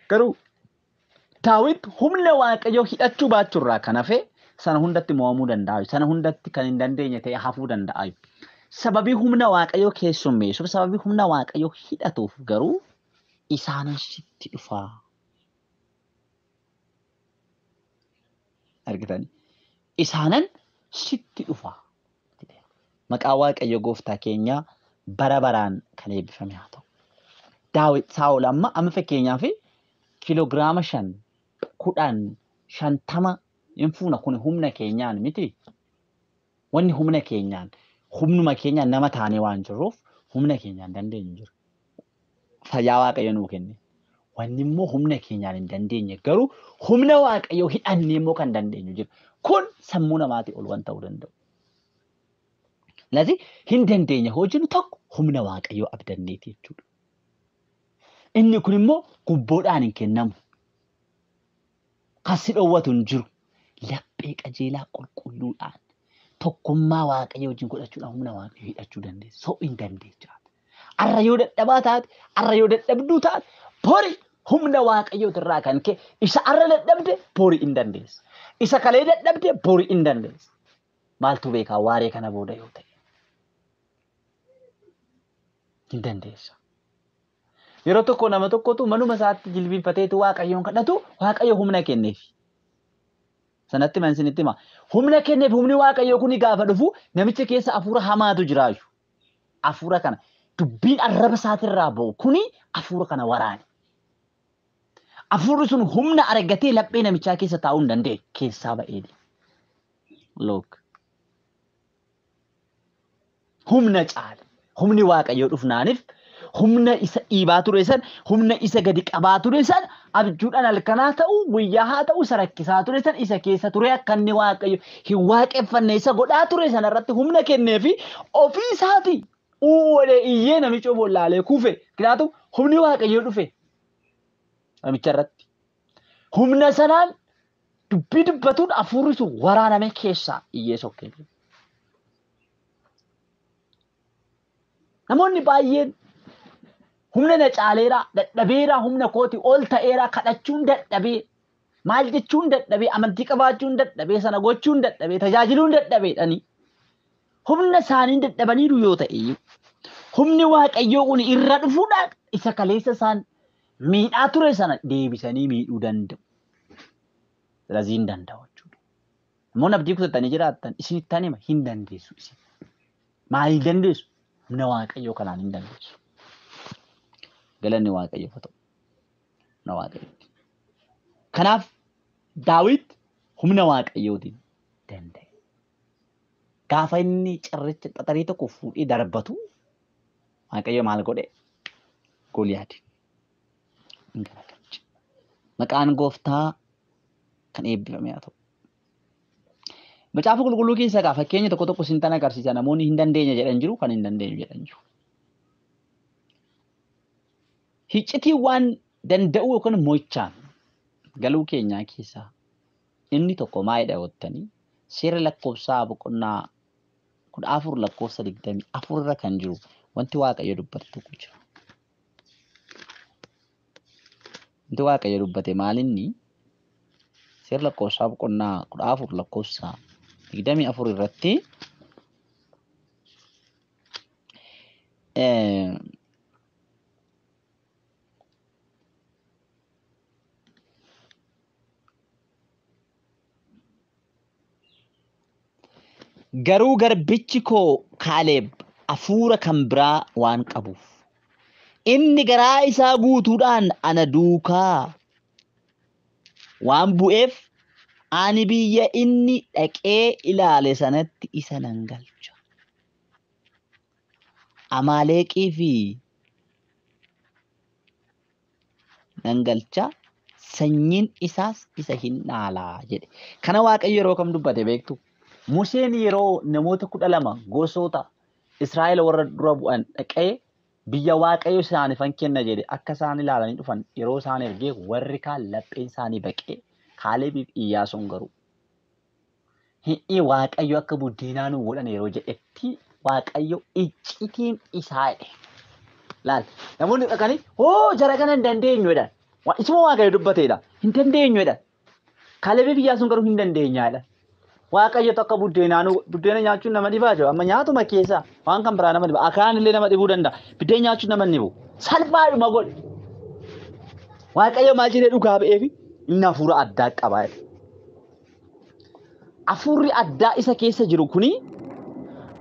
Garuu Daawit humna Waaqayyoo hidhachuu baachuurraa kan hafe sana hundatti mo'amuu danda'a. Sana hundatti kan hin dandeenye ta'e hafuu danda'a. Sababii humna Waaqayyoo keessummeessuuf, sababii humna Waaqayyoo hidhatuuf garuu isaanan sitti dhufaa. Argitanii? Isaanan sitti dhufaa. Maqaa Waaqayyo gooftaa keenyaa bara baraan kan eebbifame haa ta'u. Daawit Saa'ol amma fakkeenyaaf kiiloogiraama 5, 10, 50 hin fuuna kun humna keenyaan miti. Wanni humna keenyaan humnuma keenyaan nama taanee waan jirruuf humna keenyaan dandeenyu jira. Fayyaa Waaqayyo nuu kenne. Wanni immoo humna keenyaan hin dandeenye garuu humna Waaqayyoo hidhannee immoo kan dandeenyu jira. Kun sammuu namaatii ol waan ta'uu danda'u. Lazi hin dandeenye hojiin tokko humna Waaqayyoo abdanneeti jechuudha. Inni kun immoo gubboodhaan hin kennamu. Kan si dhoowwatu hin jiru. Laphee qajeelaa qulqulluudhaan tokkummaa Waaqayyoo wajjin godhachuudhaan humna Waaqayyoo hidhachuu dandeessa. So hin dandeecha. Arra yoo dadhabaa taate, arra yoo dadhabduu taate, bori humna Waaqayyootirraa kan ka'e isa arra dadhabde bori hin dandeessa. Isa kalee dadhabde bori hin dandeessa. Maaltu beekaa waaree kana booda yoo ta'e? Hin dandeessa. Yeroo tokko nama tokkotu manuma isaatti jilbiinfateetu Waaqayyoon kadhatu Waaqayyo humna kenneef. Sanatti man isinitti hima. Humna kenneef humni Waaqayyoo kun gaafa dhufu namicha keessa hafuura hamaatu jiraayu. Hafuura kana dubbiin arraba isaatirraa ba'u kuni hafuura kana waraane. Hafuurri sun humna argatee laphee namichaa keessa taa'uu hin dandeenye keessaa ba'ee. Look. Humna caale. Humni Waaqayyoo dhufnaaniif humna isa dhiibaa ture san, humna isa gadi qabaa ture san, abjuudhaan halkanaa ta'u, guyyaa haa ta'u, isa rakkisaa ture san, isa keessa ture akka inni Waaqayyo hin waaqeffanne isa godhaa ture sana irratti humna kennee fi ofii isaatii uwwalee iyyee namicha bollaalee kufe. Kanaafuu humni Waaqayyoo dhufe namicha irratti. Humna sanaan dubbii dubbatuun hafuurri sun waraaname keessaa iyyee sokkee. Namoonni baay'een humna na caaleeraa, dadhabeeraa, humna kooti ol ta'eeraa, kadhachuun dadhabee, maal jechuun dadhabee, amantii qabaachuun dadhabee, sana gochuun dadhabee, tajaajiluun dadhabeedhani. Humna isaaniin dadhabaniiru yoo ta'e humni Waaqayyoo kun irra dhufuudhaan isa kaleessa isaan miidhaa ture sana deebisanii miidhuu danda'u. Silazii hin danda'u jechuudha. Namoonni abdii kutatanii jiraattan isinittan hima hin dandeessu isin. Maal dandeessu? Humna Waaqayyoo kanaan hin dandeessu. Galanni Waaqayyoof haa ta'u. Humna Waaqayyooti. Kanaaf Daawit Humna Waaqayyootiin danda'e. Gaafa inni cirracha xaxarii tokko fuudhee darbatu Waaqayyo maal godhe? Goliyaadin hin garagalche. Maqaan gooftaa kan eebbifame haa ta'u. Macaafa qulqulluu keessaa egaa fakkeenya tokko tokko isin tan agarsiisa. Namoonni hin dandeenye jedhan jiru, kan hin dandeenye jedhan jiru. Hiccitii waan danda'uu yookaan mo'ichaan galuu keenyaa keessaa inni tokko maalidha jettanii seera lakkoofsaa boqonnaa 14 lakkoofsa 24 irra kan jiru wanti Waaqayyo dubbate tokko jira. Wanti Waaqayyo dubbate maalinni seera lakkoofsaa boqonnaa 14 lakkoofsa 24 irratti garuu garbichi koo Kaaleeb hafuura kan biraa waan qabuuf inni garaa isaa guutuudhaan ana duukaa waan bu'eef ani biyya inni dhaqee ilaale sanatti isa nan galcha. Amaaleeqii fi nan galcha sanyiin isaas isa hin dhaalaa jedhe. Kana Waaqayyo yeroo kam dubbate beektu? Museen yeroo namoota 12 gosoota Israa'el warra dura bu'an dhaqee biyya Waaqayyo isaaniifan kenna jedhe akka isaan ilaalanii dhufan yeroo isaan ergee warri kaan lapheen isaanii baqee Kaaleebiif Iyyaasuun garuu hi'i Waaqayyo akka buddeenaa nu godhan yeroo jedhetti Waaqayyo iccitiin isaa jedhe. Laal namoonni dhaqanii hoo jara kana hin dandeenyu jedhan. Isuma Waaqayyo dubbateedha. Hin dandeenyu jedhan. Kaaleebiif Iyyaasuun garuu hin dandeenyaa jedhan. Waaqayyo akka buddeenaa nu buddeena nyaachuun nama dhibaa jira. Amma nyaatuma keessa waan kan biraa nama dhiba. Akaan illee nama dhibuu danda'a. Biddeen nyaachuun nama dhibu. Salphaadhuma godhe. Waaqayyo maal jedhee dhugaa ba'eefi inni hafuura addaa qaba jedhe. Hafuurri addaa isa keessa jiru kuni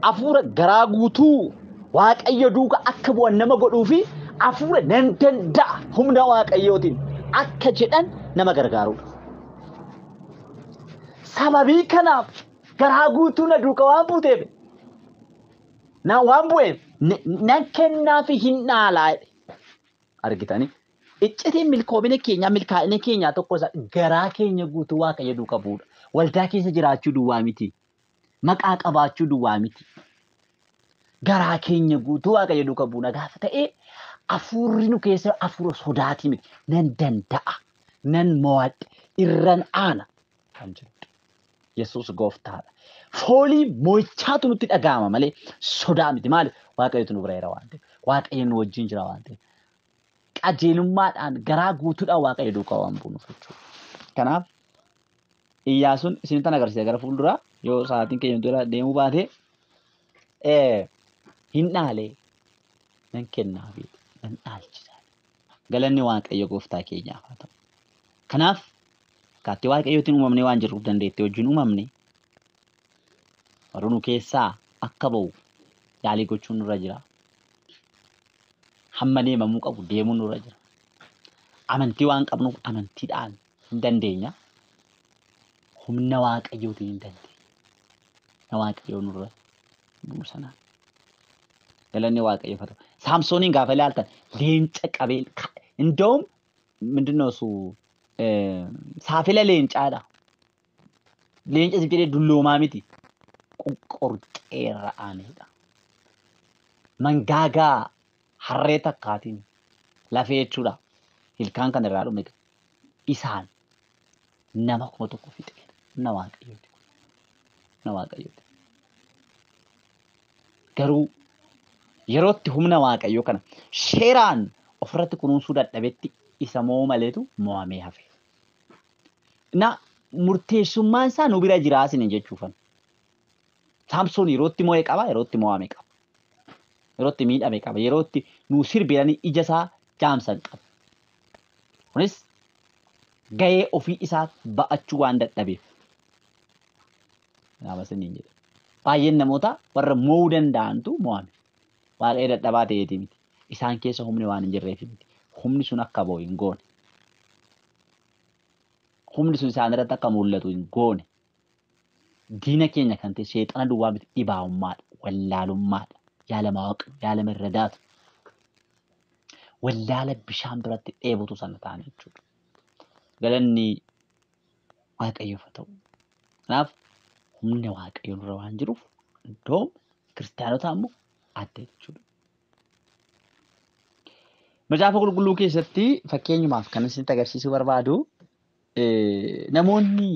hafuura garaa guutuu Waaqayyo duuka akka bu'an nama godhuu fi hafuura nan danda'a humna Waaqayyootiin akka jedhan nama gargaarudha. Sababii kanaaf garaa guutuu na duuka waan buuteef na waan bu'eef nan kennaafi hin dhaalaa jedhe. Argitanii? Iccitiin milkoomina keenyaa milkaa'ina keenyaa tokko isa garaa keenya guutuu Waaqayyo duuka bu'uudha. Waldaa keessa jiraachuu duwwaa miti. Maqaa qabaachuu duwwaa miti. Garaa keenya guutuu Waaqayyo duuka bu'uuna gaafa ta'e hafuurri nu keessa hafuura sodaatii miti. Nan danda'a, nan mo'adha, irran aana kan jedhudha. Yesuus gooftaadha. Foolii mo'ichaatu nutti dhaga'ama malee sodaa miti. Maali? Waaqayyotu nu bira jira waan ta'eef. Waaqayyo nu wajjin jira waan ta'eef. Qajeelummaadhaan garaa guutuudhaan Waaqayyo duukaa waan buunuuf jechuudha. Kanaaf Iyyaasuun isinittan agarsiisa gara fuulduraa yoo sa'aatiin keenya dura deemuu baate hin dhaalee nan kennaafi nan dhaalchisa. Galanni Waaqayyo gooftaa keenyaaf haa ta'u. Kanaaf akkaattii Waaqayyootiin uumamnee waan jirruuf dandeettii wajjin uumamne warra nu keessaa akka ba'u yaalii gochuun nurra jira. Hamma deemamuu qabu deemuun nurra jira. Amantii waan qabnuuf amantiidhaan hin dandeenya. Humna Waaqayyootiin hin dandeenya. Humna Waaqayyoo nurra bu'u sanaan. Galanni Waaqayyoof haa ta'u. Saamsooniin gaafa ilaaltan leenca qabee እንደውም ምንድነው እሱ saafila leencaadha. Leenca si jedhee dulloomaa miti. Qoqqorxeerra aanedha. Mangaagaa harree takkaatiin lafee jechuudha. Ilkaan kan irraa dhume isaan nama 1000 fixeera. Humna Waaqayyooti. Humna Waaqayyooti. Garuu yerootti humna Waaqayyoo kana seeraan ofirratti kunuunsuu dadhabetti isa moo maleetu mo'amee hafe. Na murteessummaan isaa nu bira jiraa isin jechuufan. Saamsoon yerootti mo'ee qaba, yerootti mo'ame qaba. Yerootti miidhame qaba, yerootti nu sirbiranii ija isaa jaamsan qaba. Kunis gahee ofii isaa ba'achuu waan dadhabeef. Kanaaf isiniin jedha. Baay'een namoota warra mo'uu danda'antu mo'ame. Waaqayyo dadhabaa ta'eeti miti. Isaan keessa humni waan hin jirreef miti. Humni sun akka ba'u hin goone. Humni sun isaan irratti akka mul'atu hin goone. Diina keenya kan ta'e seexana duwwaa miti, dhibaa'ummaadha, wallaalummaadha, yaalama yaalamirradaatu. Wallaala bishaan biratti dheebotu sana ta'an jechuudha. Galanni Waaqayyoof haa ta'u. Kanaaf humni Waaqayyoo nurra waan jiruuf iddoo kiristaanotaa immoo adda jechuudha. Macaafa qulqulluu keessatti fakkeenyumaaf kan isinitti agarsiisuu barbaadu namoonni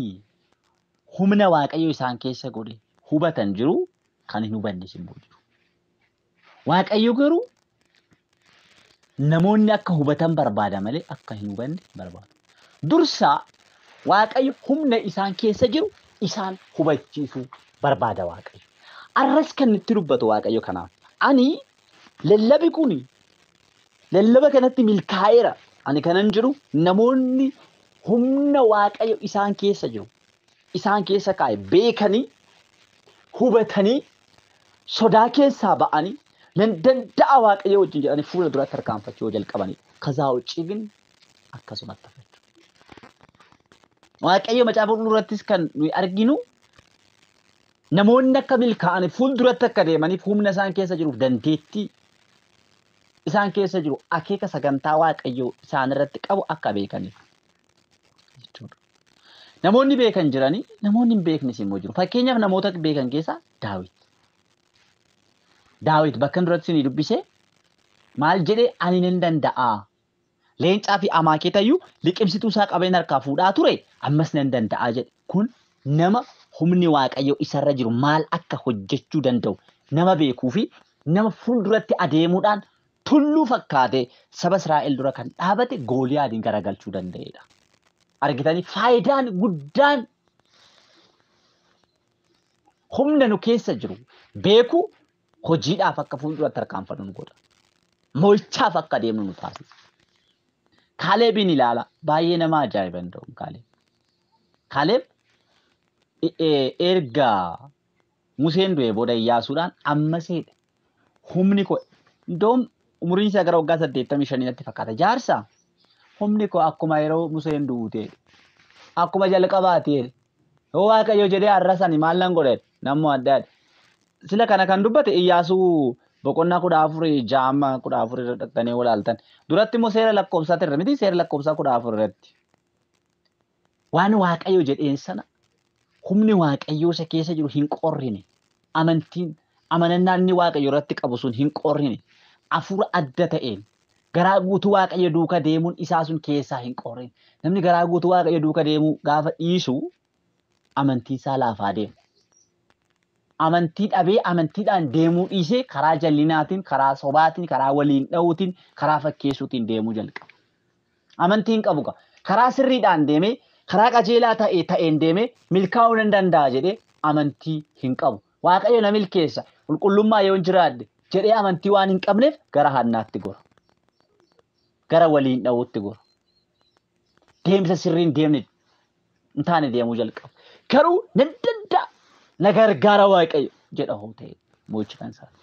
humna Waaqayyoo isaan keessa godhe hubatan jiru, kan hin hubannes immoo jiru. Waaqayyo garuu namoonni akka hubatan barbaada malee akka hin hubanne barbaadu. Dursaa Waaqayyo humna isaan keessa jiru isaan hubachiisuu barbaada Waaqayyo. Arras kan itti dubbatu Waaqayyo kanaaf. Ani lallabi kun lallaba kanatti milkaa'eera. Ani kanan jiru namoonni humna Waaqayyo isaan keessa jiru isaan keessa kaa'e beekanii hubatanii sodaa keessaa ba'anii nan danda'a Waaqayyo wajjin jedhanii fuula duratti tarkaanfachuu yoo jalqabanidha. Kazaa ውጪ ግን akkasumatti hafachuu. Waaqayyo macaafa qulqulluu irrattis kan nuyi arginu namoonni akka milkaa'an fuulduratti akka deemaniif humna isaan keessa jiruuf dandeettii isaan keessa jiru akeeka sagantaa Waaqayyoo isaan irratti qabu akka beekaniif jechuudha. Namoonni beekan jiranii, namoonni hin beeknes immoo jiru. Fakkeenyaaf namoota beekan keessaa Daawit. Daawit bakka duratti isinii dubbise maal jedhee ani nan danda'a. Leencaa fi amaakeetayyuu liqimsituu isaa qabeen harkaa fuudhaa ture ammas nan danda'a jedhe. Kun nama humni Waaqayyoo isarra jiru maal akka hojjechuu danda'u nama beekuu fi nama fuulduratti adeemuudhaan tulluu fakkaatee saba Israa'el dura kan dhaabate Gooliyaadiin garagalchuu danda'edha. Argitanii faayidaan guddaan humna nu keessa jiru beekuu hojiidhaaf akka fuulduratti tarkaanfannu nu godha. Mo'ichaaf akka adeemnu nu taasisa. Kaalebiin ilaala. Baay'ee nama ajaa'iba danda'u Kaaleb. Kaaleb erga Museen du'ee booda Iyyaasuudhaan ammas humni koo iddoon umuriin isaa gara waggaa 85 natti fakkaata. Jaarsa humni koo akkuma yeroo Museen du'u ta'e akkuma jalqabaa ta'e yoo Waaqayyo jedhee har'a sani maal nan godhe nammoo adda adda. Sila kana kan dubbate Iyyaasuu boqonnaa 14 jaama 14 irra dhaqxanii walaaltan. Duratti immoo seera lakkoofsaa irra miti, seera lakkoofsaa 14 irratti. Waan Waaqayyo jedheen sana humni Waaqayyoo isa keessa jiru hin qorrine. Amantiin amanannaan inni Waaqayyo irratti qabu sun hin qorrine. Hafuura adda ta'een garaa guutuu Waaqayyo duuka deemuun isaa sun keessaa hin qorrine. Namni garaa guutuu Waaqayyo duuka deemuu gaafa dhiisu amantiin isaa laafaa deema. Amantii dhabee amantiidhaan deemuu dhiisee karaa jallinaatiin, karaa sobaatiin, karaa waliin dha'uutiin, karaa fakkeessuutiin deemuu jalqaba. Amantii hin qabu karaa sirriidhaan deemee karaa qajeelaa ta'een deemee milkaa'uu nan danda'a jedhee amantii hin qabu. Waaqayyo na milkeessa qulqullummaa yoo hin jiraadhe jedhee amantii waan hin qabneef gara hannaatti gora. Gara waliin dha'uutti gora. Deemsa sirriin deemne hin taane deemuu jalqaba. Garuu nan danda'a na gargaara Waaqayyo jedha hoo ta'e mo'ichi kan isaati.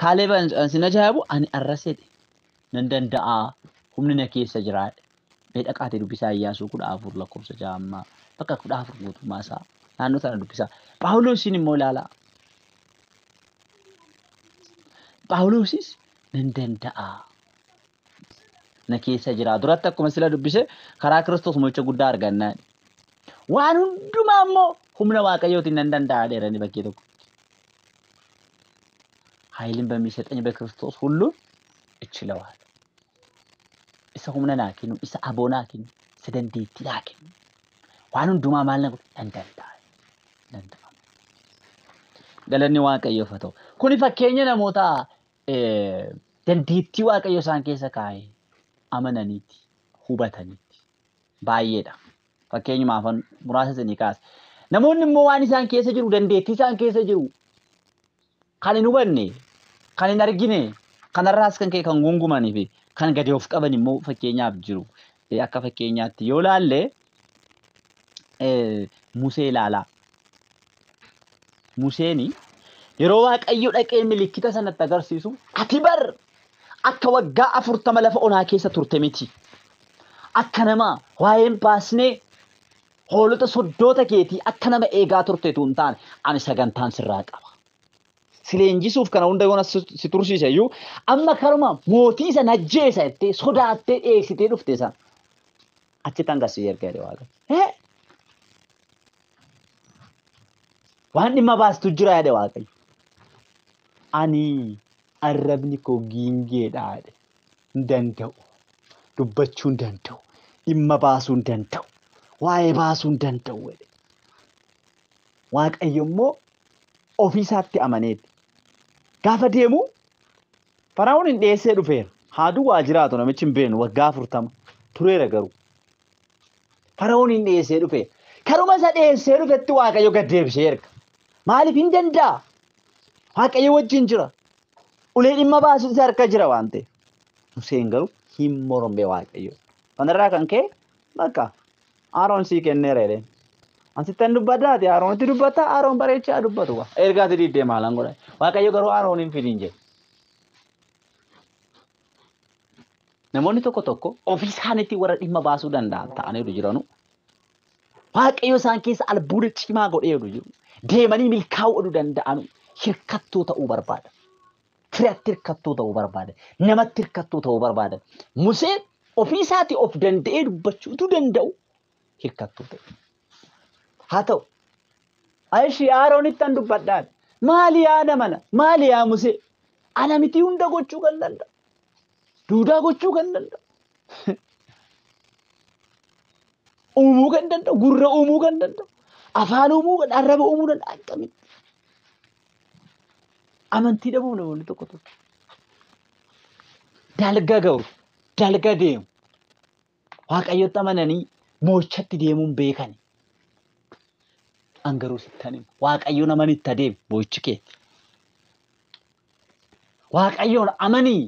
Kaaleb sin ajaa'ibu ani arraseedhe nan danda'a humni na keessa jiraadhe. Mee dhaqaatee dubbisaa Iyyaasuu 14 lakkoofsa 6 bakka 14 guutummaa isaa naannoo sana dubbisaa. Phaawulosiin immoo ilaalaa. Phaawulosis nan danda'a na keessa jira. Duratti akkuma sila dubbise karaa Kiristoos mo'icha guddaa argannaa. Waan hundumaa immoo humna Waaqayyootiin nan danda'a dheerani bakkee tokko. ኃይልን በሚሰጠኝ በክርስቶስ ሁሉን እችለዋለሁ። Isa humna naa kennu, isa aboo naa kennu, isa dandeettii naa kennu. Waan hundumaa maal na godhu? Nan danda'a. Danda'a. Galanni Waaqayyoof haa ta'u. Kuni fakkeenya namoota dandeettii Waaqayyo isaan keessa kaa'e amananiiti, hubataniiti. Baay'eedha. Fakkeenyumaaf muraasa isinii kaasa. Namoonni immoo waan isaan keessa jiru, dandeettii isaan keessa jiru kan hin hubanne, kan hin argine, kanarraas kan ka'e kan gungumanii fi kan gadi of qaban immoo fakkeenyaaf jiru. Akka fakkeenyaatti yoo laalle Musee ilaalaa. Museen yeroo Waaqayyo dhaqee milikkita sanatti agarsiisu ati bar akka waggaa 40 lafa onaa keessa turte miti. Akka nama waa'een baasnee hoolota soddoota keetii akka nama eegaa turteetu hin taane ani sagantaan sirraa qaba. Si leenjisuuf kana hunda yoona si tursiise iyyuu amma karuma mootii sana ajjeesa jettee sodaattee dheessitee dhufte sana. Achitti hanga si erga jedhe Waaqayyo. Waan dhimma baastu jira jedhe Waaqayyo. Ani arrabni koo giingeedha jedhe. Hin danda'u. Dubbachuu hin danda'u. Dhimma baasuu hin danda'u. Waa'ee baasuu hin danda'u jedhe. Waaqayyo immoo ofiisaatti amaneeti. Gaafa deemu Fara'oon hin dhiyeessee dhufeera. Haaduu waa jiraatu namichi hin beeknu waggaa 40 tureera garuu. Fara'oon hin dhiyeessee dhufeera. Karuma isa dhiyeessee dhufetti Waaqayyo gad deebisee erga. Maaliif hin danda'a? Waaqayyo wajjin jira. Ulee dhimma baasu isa harka jira waan ta'eef. Museen garuu hin morme Waaqayyo. Kanarraa kan ka'e bakka Aroon sii kenneera jedheen. Ansittan dubbaddaati Aroonitti dubbatta Aroon bareechaa dubbatu. Ergaati diddee maalan godha. Waaqayyo garuu Aroon hin fidin jedhe. Namoonni tokko tokko ofii isaaniitti warra dhimma baasuu danda'an ta'aniiru jiranu. Waaqayyo isaan keessa albuuda cimaa godheeru jiru. Deemanii milkaa'uu danda'anu hirkattuu ta'uu barbaada. Firatti hirkattuu ta'uu barbaada. Namatti hirkattuu ta'uu barbaada. Museen ofii isaatii of danda'ee dubbachuutu danda'u hirkattuu ta'e. Haa ta'u. Ayishi Aroonittan dubbadhaan. Maali yaa namana? Maali yaa Musee? Ana miti hunda gochuu kan danda'u. Duudaa gochuu kan danda'u. Uumuu kan danda'u. Gurra uumuu kan danda'u. Afaan uumuu kan arraba uumuu danda'u. Akkamitti? Amantii dhabuu namoonni tokko tokko. Dalga ga'u. Dalga deemu. Waaqayyotti amananii moochatti deemuun beekani. An garuu sittan hima. Waaqayyoon amanitti adeemi boo'ichi kee. Waaqayyoon amanii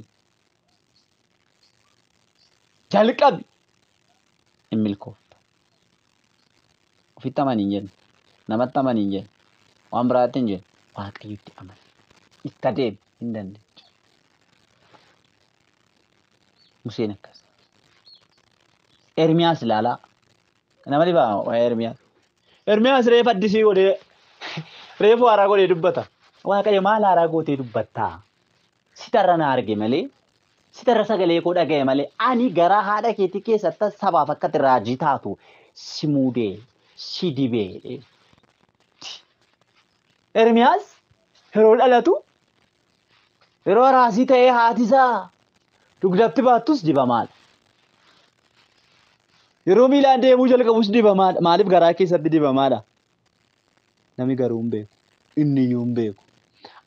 jalqabi hin milkoofta. Ofitti amanii hin jennu. Namatti amanii hin jennu. Waan biraatti hin jennu. Waaqayyotti amani. Itti adeemi hin dandeechu. Museen akkas. Ermiyaas ilaalaa. Nama dhibaa waa'ee Ermiyaas. Ermiyaas reefa addisii godhee reefu haaraa godhee dubbata. Waaqayyo maal haaraa gootee dubbattaa? Sitarra na arge malee, sitarra sagalee koo dhaga'e malee, ani garaa haadha keetii keessatti sabaaf akka ati raajii taatu si muudee, si dibee. Ermiyaas yeroo dhalatu yeroo raasii ta'ee haati isaa dugdatti baattus dibamaadha. Yeroo miilaan deemuu jalqabus dibamaadha. Maaliif garaa keessatti dibamaadha? Namni garuu hin beeku. Inni iyyuu hin beeku.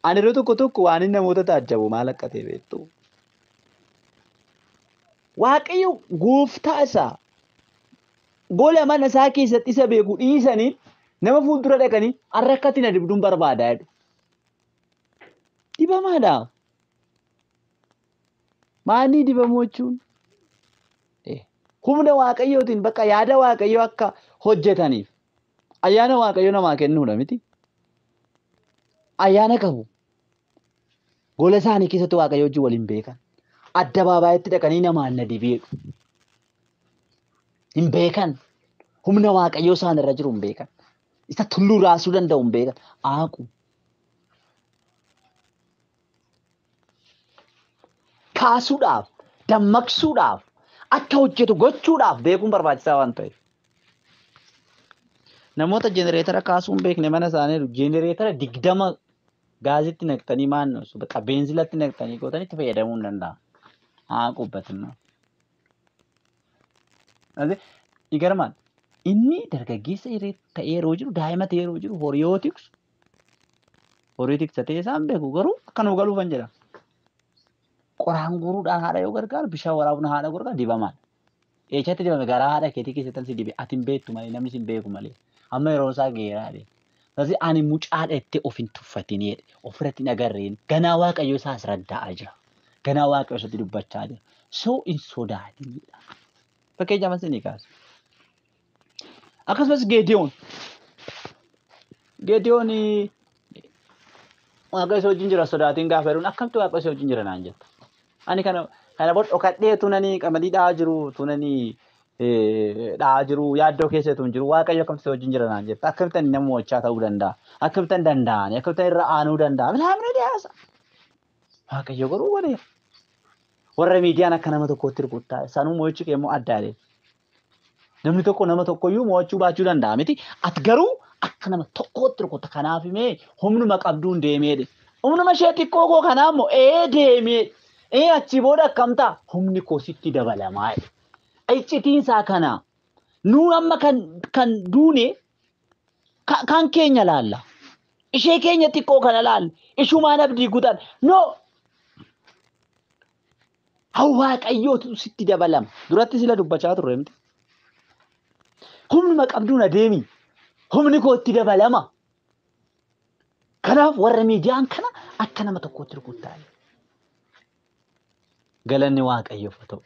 Ani yeroo tokko tokko waan inni namoota taajjabu maal akka ta'e beektu? Waaqayyo gooftaa isaa gola mana isaa keessatti isa beeku dhiisanii nama fuuldura dhaqanii har'a akka ati na dibduun barbaada jedhu. Dibamaadha. Maalii dibamuu jechuun? Humna Waaqayyootiin bakka yaada Waaqayyoo akka hojjetaniif ayyaana Waaqayyoo namaa kennuudha miti. Ayyaana qabu. Gola isaanii keessatti Waaqayyoo wajjin waliin beekan. Addabaabaayyitti dhaqanii namaan na dibeedhu. Hin beekan. Humna Waaqayyoo isaan irra jiru hin beekan. Isa tulluu raasuu danda'u hin beekan. Aaqu. Kaasuudhaaf, dammaqsuudhaaf, akka hojjetu gochuudhaaf beekuun barbaachisaa waan ta'eef. Namoota jenereetara kaasuu hin beekne mana isaanii jenereetara 20 gaazitti naqxanii maannoo bakka beenzilatti naqxanii gootanii itti fayyadamuu hin danda'an. Haa qubbatinna. Igarmaan inni dargaggeessa ta'ee yeroo jiru daa'ima ta'ee yeroo jiru horii yoo tiksu horii tiksa ta'ee isaan beeku garuu akka nu galuufan jedha. Qoraan guuruudhaan haadha yoo gargaaru bishaan waraabuun haadha gargaaru dibamaadha. Eechatti dibame garaa haadha keetii keessatti si dibe ati hin beektu malee namni si hin beeku malee amma yeroo isaa geeraa jedhe. Taasi ani mucaadha jettee of hin tuffatin jedhe ofirratti hin agarreen ganaa Waaqayyo isaa as radda'aa jira. Ganaa Waaqayyo isatti dubbachaa jira. So hin sodaatinidha. Fakkeenyaaf as ni kaasa. Akkasumas Geediyoon. Geediyoon Waaqayyo isa wajjin jira sodaatiin gaafa jedhuun akkamtu Waaqayyo isa wajjin jira naan jetta. Ani kana booda dhokadhee tunanii qamadii dha'aa jiru tunanii Dha'aa jiru yaaddoo keessattuu hin jiru Waaqayyo akkamitti wajjin jira naan jetta akkamittan nama mo'achaa ta'uu danda'a akkamittan danda'ani akkamittan irra aanuu danda'a bilaamina dhiyaasa. Waaqayyo garuu godheera. Warra miidiyaan akka nama tokkootti rukuttaa sanuu mo'ichi kee immoo adda. Namni tokko nama tokkoyyuu mo'achuu baachuu danda'a miti ati garuu akka nama tokkootti rukutta kanaaf himee humnuma qabduun deemeedhe. Humnuma ishee xiqqoo koo kanaa immoo ee deemee ee achi booda akkam ta'a humni koo sitti dabalamaa. Iccitiin isaa kana nuun amma kan duune kan keenya laalla. Ishee keenya xiqqoo kana laalla. Ishumaan abdii kutan. No! Waaqayyootu sitti dabalama. Duratti sila dubbachaa turre miti. Humnuma qabduun adeemi. Humni koo itti dabalama. Kanaaf warra miidiyaan kana akka nama tokkootti rukuttaa. Galanni Waaqayyoof haa ta'u.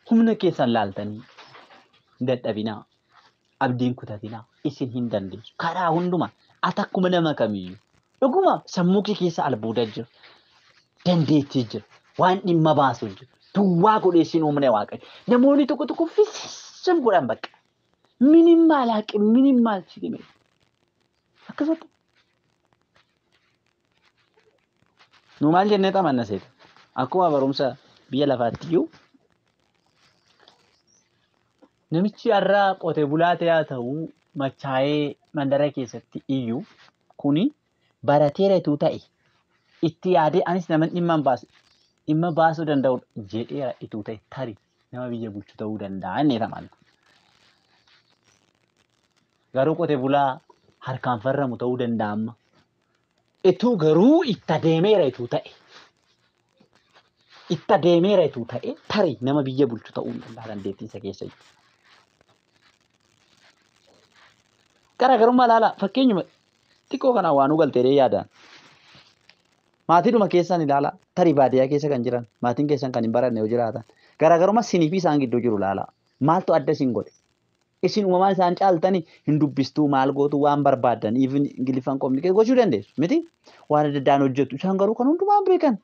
Humna keessan laaltanii hin dadhabinaa, abdiin kutatinaa, isin hin dandeessu. Karaa hundumaa ati akkuma nama kamiyyuu dhuguma sammuu kee keessa albuuda jira, dandeettii jira, waan dhimma baasu jira. Duwwaa godhee isin uumne Waaqayyo. Namoonni tokko tokko fisim godhan bakka. Minim maalaaqi minim maal jedhame. Akkasumatti. Nu maal jennee xamanna seeta? Akkuma barumsa biyya lafaatti iyyuu namichi har'a qotee bulaa ta'e haa ta'u machaa'ee mandara keessatti iyyuu kuni barateeratu ta'e itti yaadee anis nama dhimma hin baasu dhimma baasuu danda'udha jedheera ituu ta'e tarii nama biyya bulchu ta'uu danda'a inni tamanna. Garuu qotee bulaa harkaan farramu ta'uu danda'a amma. Ituu garuu itti adeemeera ituu ta'e. Itti adeemeera ituu ta'e tarii nama biyya bulchu ta'uu danda'a dandeettii isa keessa jiru. Garaagarummaa ilaalaa fakkeenyuma xiqqoo kanaan waan galtee yaadaan. Maatiidhuma keessan ilaalaa tarii baadiyyaa keessa kan jiran maatiin keessan kan hin baranne yoo jiraatan garaagarummaa sinii fi isaan gidduu jiru ilaalaa. Maaltu adda isin godhe? Isin uumamaan isaan caaltanii hin dubbistuu maal gootu waan barbaaddan even Ingiliffaan communicate gochuu dandeessu miti waan adda addaan hojjettu isaan garuu kan hundumaan beekan.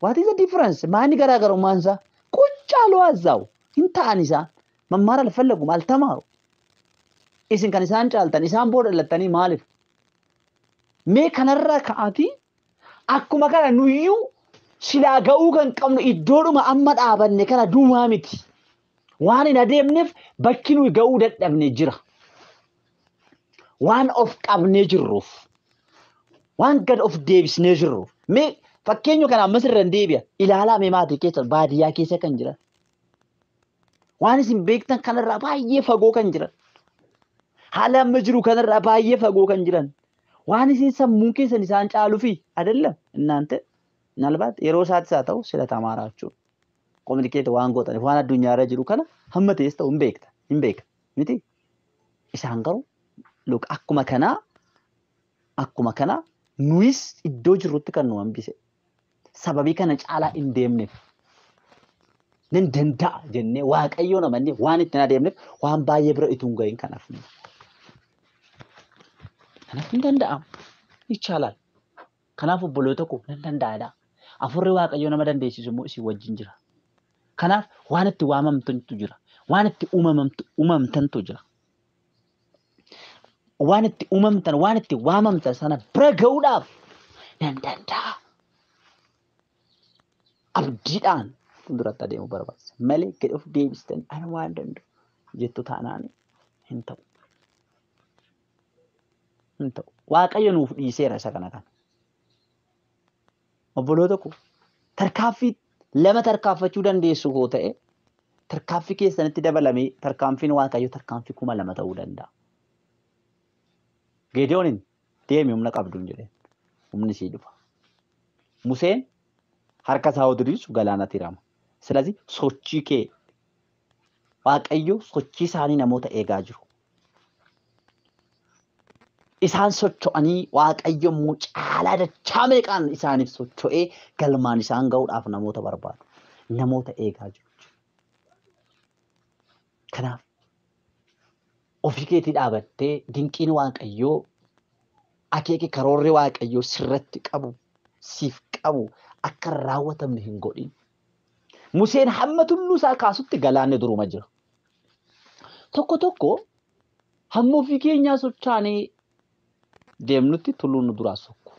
What is the difference? Maani garaagarummaan isaa? Quccaaloo azzaawu hin ta'an isaan መማር አልፈለጉም አልተማሩ። Isin kan isaan caaltan isaan booda dhalattanii maaliif? Mee kanarraa ka'aatii akkuma kana nuyyuu silaa ga'uu kan qabnu iddoodhuma amma dhaabanne kana duwwaa miti. Waan hin adeemneef bakki nuyi ga'uu dadhabne jira. Waan of qabnee jirruuf, waan gad of deebisnee jirruuf. Mee fakkeenyu kana ammas irra hin deebi'a. Ilaalaa mee maatii keessa baadiyyaa keessa kan jiran. Waan isin beektan kanarraa baay'ee fagoo kan jiran. Haala amma jiru kanarraa baay'ee fagoo kan jiran. Waan isin sammuun keessan isaan caaluufi አይደለም እናንተ ምናልባት yeroo isaatis haa ta'u sila tamaaraachuu communicate waan gootaniif waan addunyaarra jiru kana hamma ta'es ta'u hin beekta hin beeka miti. Isaan garuu look akkuma kanaa nuyis iddoo jirrutti kan nu hambise sababii kana caalaa hin deemneef nan danda'a jennee Waaqayyoon amannee waan ittiin adeemneef waan baay'ee bira itoo hin gahin kanaaf. Kanaaf hin danda'amu. ይቻላል. Kanaaf obboloota koo nan danda'aadha. Afurri Waaqayyoo nama dandeessisu immoo isin wajjin jira. Kanaaf waan itti waamamtantu jira. Waan itti uumamtantu jira. Waan itti uumamtan, waan itti waamamtan sana bira ga'uudhaaf nan danda'a. Abdiidhaan fuulduratti adeemuu barbaachisa. Malee gad of deebistanii ani waan danda'u jettu taanaan hin ta'u. Hin ta'u. Waaqayyo nuuf dhiiseera isa kana kana. Obboloota koo tarkaaffii lama tarkaanfachuu dandeessu koo ta'e tarkaaffii keessanitti dabalamee tarkaanfiin Waaqayyo tarkaanfii 2000 ta'uu danda'a. Geediyooniin deemi humna qabduun jedheen humni sii dhufa. Museen harka isaa yoo diriirsu galaanatti hirama. ስለዚህ sochii kee Waaqayyo sochii isaanii namoota eegaa jiru. Isaan socho'anii Waaqayyo immoo caalaa dachaa meeqaan isaaniif socho'ee galmaan isaan ga'uudhaaf namoota barbaadu. Namoota eegaa jiru. Kanaaf ofii keetii dhaabattee dinqiin Waaqayyoo akeeki karoorri Waaqayyoo sirratti qabu siif qabu akka hin raawwatamne hin godhin. Museen hamma tulluu isaa kaasutti galaanni duruma jira. Tokko tokko hamma ofii keenyaa sochaanee deemnutti tulluun nu duraa sokku.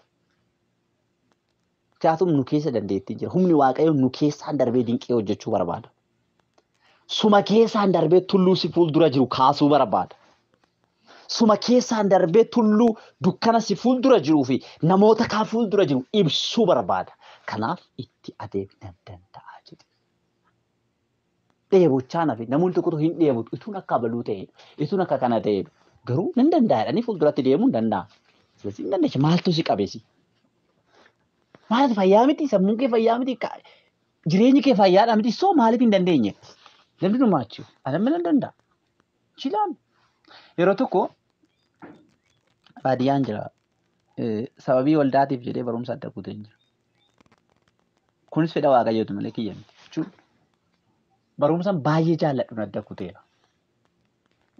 Kanaafuu nu keessa dandeettii jira. Humni Waaqayyoo nu keessaan darbee dinqii hojjechuu barbaada. Suma keessaan darbee tulluu si fuuldura jiru kaasuu barbaada. Suma keessaan darbee tulluu dukkana si fuuldura jiruu fi namoota kaan fuuldura jiru ibsuu barbaada. Kanaaf itti adeemi nan danda'a jedhe. Dheebochaa nafi namoonni tokko tokko hin dheebotu ituun akka abaluu ta'e ituun akka kana ta'e garuu nan danda'a jedhanii fuulduratti deemuu hin danda'a. Silasi hin dandeecha maaltu si qabesi? Maal fayyaa miti sammuun kee fayyaa miti jireenyi kee fayyaadha miti soo maaliif hin dandeenye? Namni dhumaachu anamma nan danda'a. Chilaan yeroo tokko baadiyyaan jira. Sababii waldaatiif jedhee barumsa adda kuteen jira. Kunis fedha Waaqayyooti malee kiyya miti. Jechuun barumsa baay'ee jaalladhuun adda kuteera.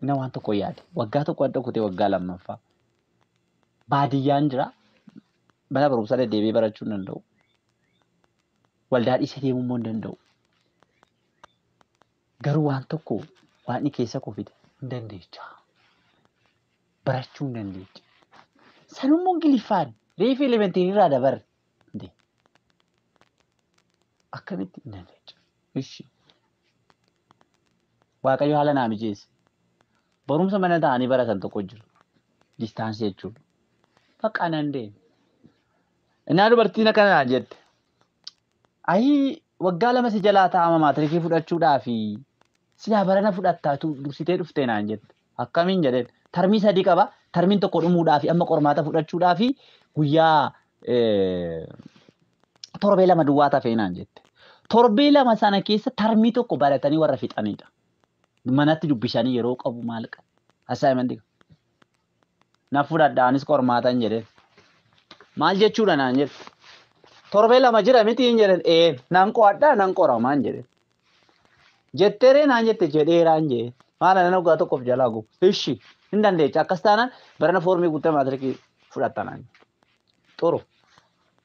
Inni waan tokko yaade waggaa tokko adda kutee waggaa lammaffaa. Baadiyyaan jira. Mana barumsaa deddeebi'ee barachuu hin danda'u. Waldaa dhiisee deemuu immoo hin danda'u. Garuu waan tokko waan inni keessa koo fide hin dandeecha. Barachuu hin dandeecha. Sanummoo Ingiliffaan reefu elementirii irraa dabarre. Akkamitti hin dandeecha. Ishi. Waaqayyo haala naa mijeesse. Barumsa mana taa'anii baratan tokko jiru. Distaansii jechuudha. Bakka nan deeme. Innaa dubartiin akkana jette. Ayii waggaa lama si jalaa taa'ama maatirikii fudhachuudhaafi silaa barana fudhattaatu dursitee dhuftee naan jette. Akkamiin jedheen tarmii sadii qaba. Tarmiin tokko dhumuudhaafi amma qormaata fudhachuudhaafi guyyaa torbee lama duwwaa tafee naan jette. Torbee lama sana keessa tarmii tokko baratanii warra fixanidha. Manatti dubbisanii yeroo qabu maal qabu? Assignment na fudhadha anis qormaatan jedheen. Maal jechuudha naan jedhe. Torbee lama jira miti hin jedhen. Ee nan qo'adhaa nan qoramaan jedhe. Jetteeree naan jette jedheeraan jedhe. Maal ana waggaa tokkoof jalaa gubu. Ishi hin dandeecha akkas taanaan barana foormii guuttee maatirikii fudhatta naan. Xuru.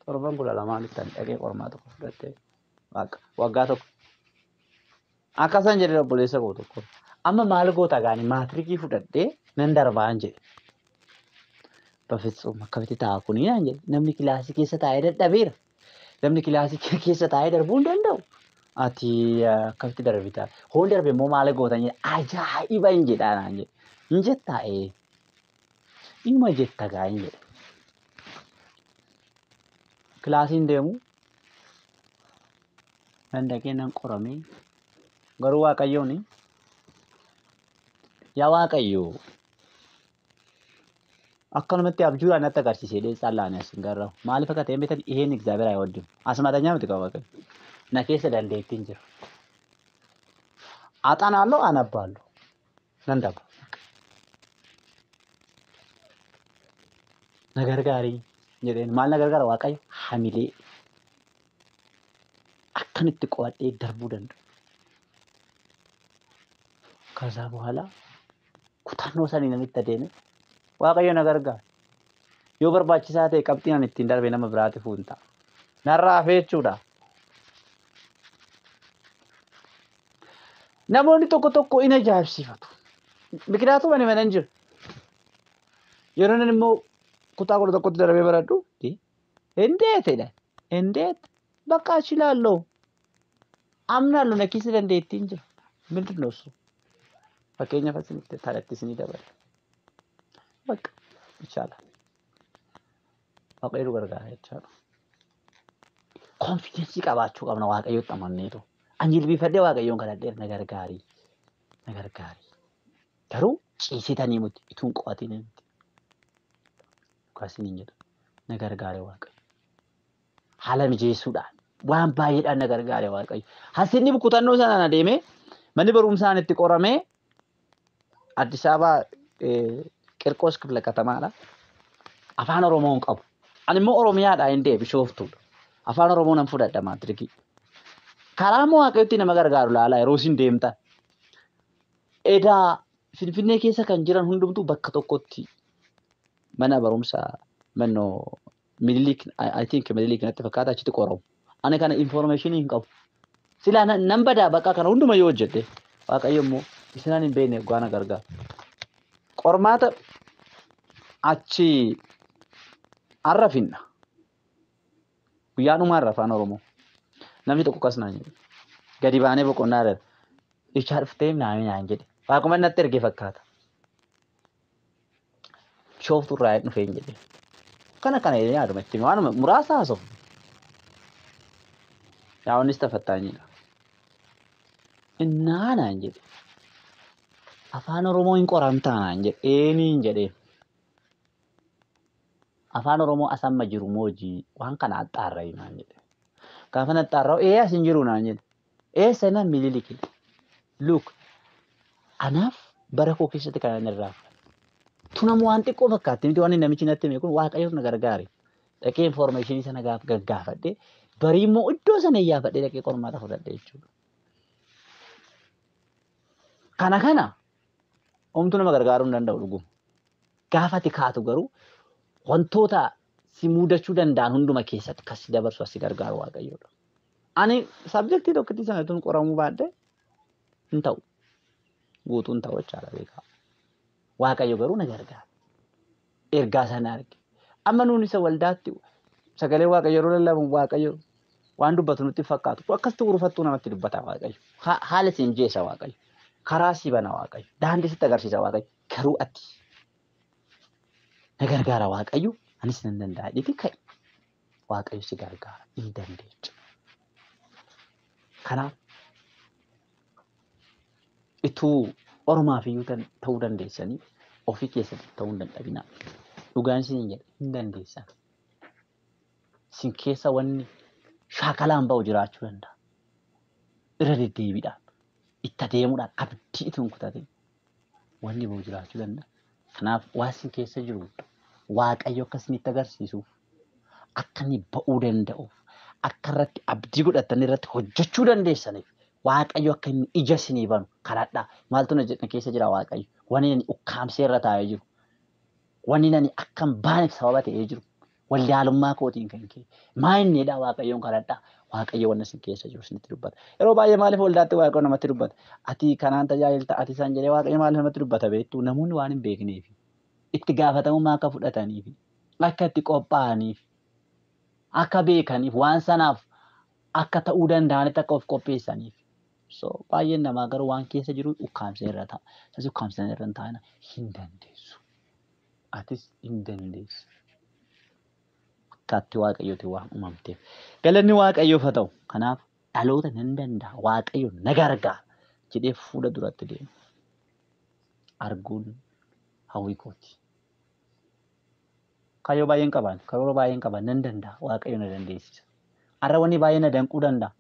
Torban 12 ittaan dhaqee qormaa tokko fudhattee waggaa tokko. Akkasan jedhe obboleessa koo tokko. Amma maal goota gaani maatirikii fudhadhee nan darbaan jedhe. በፍጹም akkamitti ta'a kuni naan jedhe. Namni kilaasii keessa taa'ee dadhabeera. Namni kilaasii keessa taa'ee darbuu hin danda'u. Ati akkamitti darbita? Hoon darbe immoo maal gootan jedhe. Ajaa'iba hin jedhaa naan jedhe. Hin jettaa ee. Dhimma jetta gaa hin jedhe. Kilaasiin deemu nan dhaqee nan qoramee garuu Waaqayyoon yaa Waaqayyo akkanumatti abjuudhaan natti agarsiisee dheessaa laane as hin garramu. Maaliif akka ta'e beektan iheen Egzaabeer አይወድም. Asmaatanya miti qaba Waaqayyo. Na keessa dandeettiin jira. Axanaalloo anabbaallo. Nan daba. Na gargaarii jedheen maal na gargaara Waaqayyo hamilee akkanitti qo'adhee darbuu danda'u. ከዛ በኋላ kutannoo sanii namitti adeeme Waaqayyo na gargaara. Yoo barbaachisaa ta'e qabxiin ani ittiin darbe nama biraatiif hin ta'a. Narraa hafee jechuudha. Namoonni tokko tokko in ajaa'ibsiifatu. ምክንያቱም ani mana hin jiru. Yeroo inni immoo kutaa 11tti darbee baradhu እንዴት jedha. እንዴት በቃ እችላለሁ አምናለሁ na keessa dandeettiin jira. ምንድን ነው እሱ? Fakkeenyaaf asinitti taratti isinii dabala. በቃ ይቻላል። Waaqayyo gargaara jechaadha. Konfidensii qabaachuu qabna Waaqayyotti amanneetu. Ani jilbiifadhee Waaqayyoon kadhadheera na gargaarii. Na gargaarii. Garuu ciisitanii miti ituun qo'atiin miti. Dhugaas hin jedhu. Na gargaare Waaqayyo. Haala mijeessuudhaan waan baay'eedhaan na gargaare Waaqayyo. Hasinni kutannoo sanaan adeemee manni barumsaan itti qoramee Addis Ababa Qirqoos kifla katamaadha. Afaan Oromoo hin qabu. Ani immoo Oromiyaadhaa hin deebi Bishooftuudha. Afaan Oromoo nan fudhadha maatirikii. Karaa immoo Waaqayyotti nama gargaaru laalaa yeroo isin deemtan. Edaa Finfinnee keessa kan jiran hundumtuu bakka tokkotti mana barumsaa mannoo Minilik I think Minilik natti fakkaata achitti qoramu. Ani kana information hin qabu. Silaa nan badaa bakka kana hunduma yoo hojjedhe Waaqayyo immoo isinaan hin beekne waan gargaara. Qormaata achi har'a finna. Guyyaa dhumaa irra afaan Oromoo. Namni tokko akkas naan jedhe. Gadi baanee boqonnaa irra. Ichaa dhuftee naan jedhe. Waaquma natti erge fakkaata. Shooftuu irraa dhufee hin jedhe. Kana kana yaaduma itti waanuma muraasa haasofne. Yaa innis tafattaanyidha. Innaa naan jedhe. Afaan Oromoo hin qoramtaa naan jedhe. Eeniin jedhee. Afaan Oromoo asamma jiru moojii waan kana axxaarra'i naan jedhe. Gaafa axxaarra'u ee as hin jiru naan jedhe. Eessa naan Miniliki. Look, anaaf bara koo keessatti kan inni irraa tunam waan xiqqoo fakkaatti miti waan namichi natti hime kun Waaqayyoon na gargaare. Dhaqee information sana gaaf gaggaafadhe barii immoo iddoo sana iyyaafadhee dhaqee qormaata fudhadhe jechuudha. Kana kana homtuu nama gargaaruu hin danda'u dhuguma. Gaafa ati kaatu garuu wantoota si mudachuu danda'an hunduma keessatti kan si dabarsu as si gargaaru Waaqayyoodha. Ani sabjektii tokkitti sana tun qoramuu baadhee hin ta'u. Guutuu hin ta'u jechaadha beekaa. Waaqayyo garuu na gargaara. Ergaa sana arge. Amma nuun isa waldaatti sagalee Waaqayyo yeroo lallabamu Waaqayyo waan dubbatu nutti fakkaatu. Akkasitti urufattuu namatti dubbata Waaqayyo. Haala si mijeessa Waaqayyo. Karaa si bana Waaqayyo. Daandii sitti agarsiisa Waaqayyo. Garuu ati na gargaara Waaqayyo. Anis nan danda'a jedhee ka'i. Waaqayyo si gargaara. Hin dandeecha. Kanaaf ituu ormaaf iyyuu ta'uu dandeessanii ofii keessatti ta'uu hin dadhabinaa. Dhugaan isin jedha hin dandeessan. Isin keessa wanni shaakalaan ba'u jiraachuu danda'a. Irra deddeebiidhaan, itti adeemuudhaan, abdii itoo hin kutatin wanni ba'u jiraachuu danda'a. Kanaaf waan isin keessa jiru Waaqayyo akka isinitti agarsiisuuf, akka inni ba'uu danda'uuf, akka irratti abdii godhatanii irratti hojjechuu dandeessaniif Waaqayyo akka inni ija isinii banu kadhadhaa. Maaltu na keessa jira Waaqayyo? Wanni ani ukkaamsee irra taa'ee jiru. Wanni ani akka hin baaneef sababa ta'ee jiru. Wallaalummaa kootiin kan ka'e. Maa inni dha Waaqayyoon kadhadhaa. Waaqayyo wanna isin keessa jiru isinitti dubbata. Yeroo baay'ee maaliif waldaatti Waaqayyo namatti dubbata? Ati kanaan tajaajilta, ati isaan jedhee Waaqayyo maaliif namatti dubbata beektuu? Namoonni waan hin beekneef. Itti gaafatamummaa akka fudhataniif, akka itti qophaa'aniif, akka beekaniif, waan sanaaf akka ta'uu danda'anitti akka of qopheessaniif. So baay'een namaa garuu waan keessa jiru ukkaamsee irra ta'a. Isas ukkaamsee irra hin taa'ina hin dandeessu. Atis hin dandeessu. Akkaatti Waaqayyooti waan uumamteef. Galanni Waaqayyoof haa ta'u. Kanaaf dhaloota nan danda'a. Waaqayyo na gargaara jedhee fuula duratti deema. Arguun hawwii kooti. Kaayyoo baay'een qabaan, karoora baay'een qabaan nan danda'a. Waaqayyo na dandeessisa. Har'a wanni baay'ee na danquu danda'a.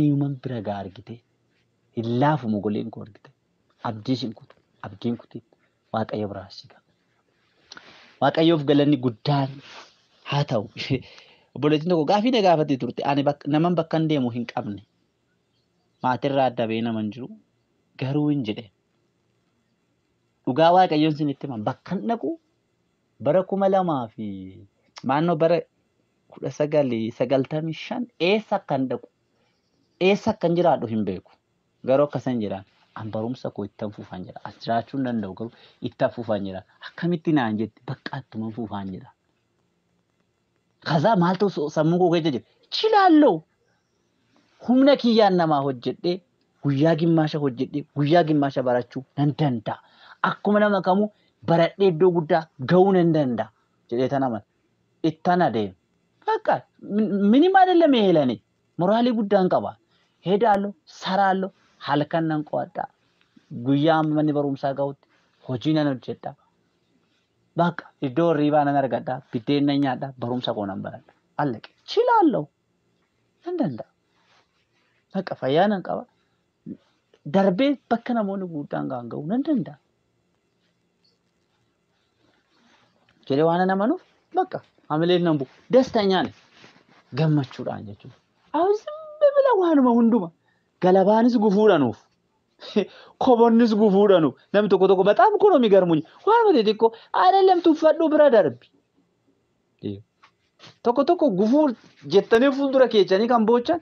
Iyuman bira gaa argite. Hin laafu mogoleen koo argite. Abdii sin kutu. Abdiin kutiin Waaqayyo biraa si ga'a. Waaqayyoof galanni guddaan haa ta'u. Obboleettiin tokko gaafii na gaafattee turte. Ani naman bakka hin deemu hin qabne. Maatirraa adda ba'ee naman jiru. Garuu hin jedhe. Dhugaa Waaqayyoon isinitti hima. Bakka hin dhaqu bara 2000 fi maannoo bara 1995 eessa akka hin dhaqu eessa akka hin jiraadhu hin beeku. Garuu akkasan jedhaan an barumsa koo ittan fuufaan jedha. As jiraachuu hin danda'u garuu ittan fuufaan jedha. Akkamitti naan jetti bakka attuman fuufaan jedha. Kazaa maaltu sammuu koo keessa jira? Chilaalloo humna kiyyaan namaa hojjedhee guyyaa gimmaasha hojjedhee guyyaa gimmaasha barachuu nan danda'a. Akkuma nama kamuu baradhee iddoo guddaa ga'uu nan danda'a jedhee tan amana. Ittan adeema. Bakka ምንም አይደለም ይሄ ለኔ ሞራሌ guddaan qaba. Heedaallo saraallo halkan nan qo'adha. Guyyaa amma manni barumsaa ga'utti hojii nan hojjedha. Bakka iddoo hirribaa nan argadha. Biddeen nan nyaadha. Barumsa koo nan baradha. Allaqe chilaallo nan danda'a. Bakka fayyaa nan qaba. Darbee bakka namoonni guddaan ga'an ga'uu nan danda'a. Jedhee waan nan amanuuf bakka hamileen nan bu'u. ደስተኛ ነኝ gammachuudhaan jechuudha. Ahu ዝም ብለህ waanuma hunduma galabaanis gufuudha nuuf. Kobonnis gufuudha nuuf. Namni tokko tokko በጣም እኮ ነው የሚገርሙኝ. Waanuma xixiqqoo አይደለም tuffadhu bira darbi. Tokko tokko gufuu jettanii fuuldura keessanii kan boochan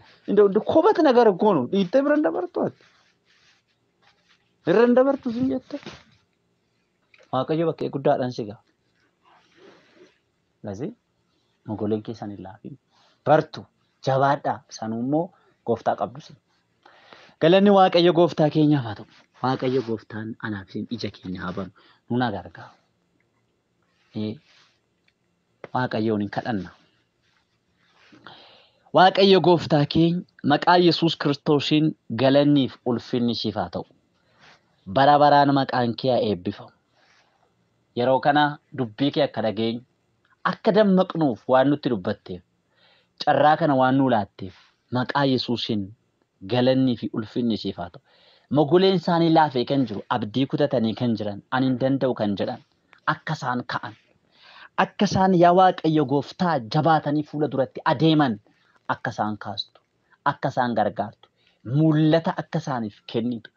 kophatti nagara goonu dhiittee bira hin dabartu ati. Irra hin dabartu siin jette. Waaqayyo bakkee guddaadhaan si ga'a. Lazii mogoleen keessan hin laafin. Bartu jabaadhaa sanuu immoo gooftaa qabdu sin. Galanni Waaqayyo gooftaa keenyaaf haa ta'u. Waaqayyo gooftaan anaaf isin ija keenya haa banu. Nuna gargaaru. Waaqayyoon hin kadhanna. Waaqayyo gooftaa keenya maqaa Yesuus Kiristoosiin galanniif ulfinni siif haa ta'u. Bara baraan maqaan kee haa eebbifamu. Yeroo kana dubbii kee akka dhageenyu akka dammaqnuuf waan nutti dubbatteef carraa kana waan nuu laatteef maqaa Yesuusiin galannii fi ulfinni siif haa ta'u. Mogoleen isaanii laafee kan jiru abdii kutatanii kan jiran ani hin danda'u kan jedhan akka isaan ka'an akka isaan yaa Waaqayyo gooftaa jabaatanii fuula duratti adeeman akka isaan kaastu akka isaan gargaartu mul'ata akka isaaniif kennitu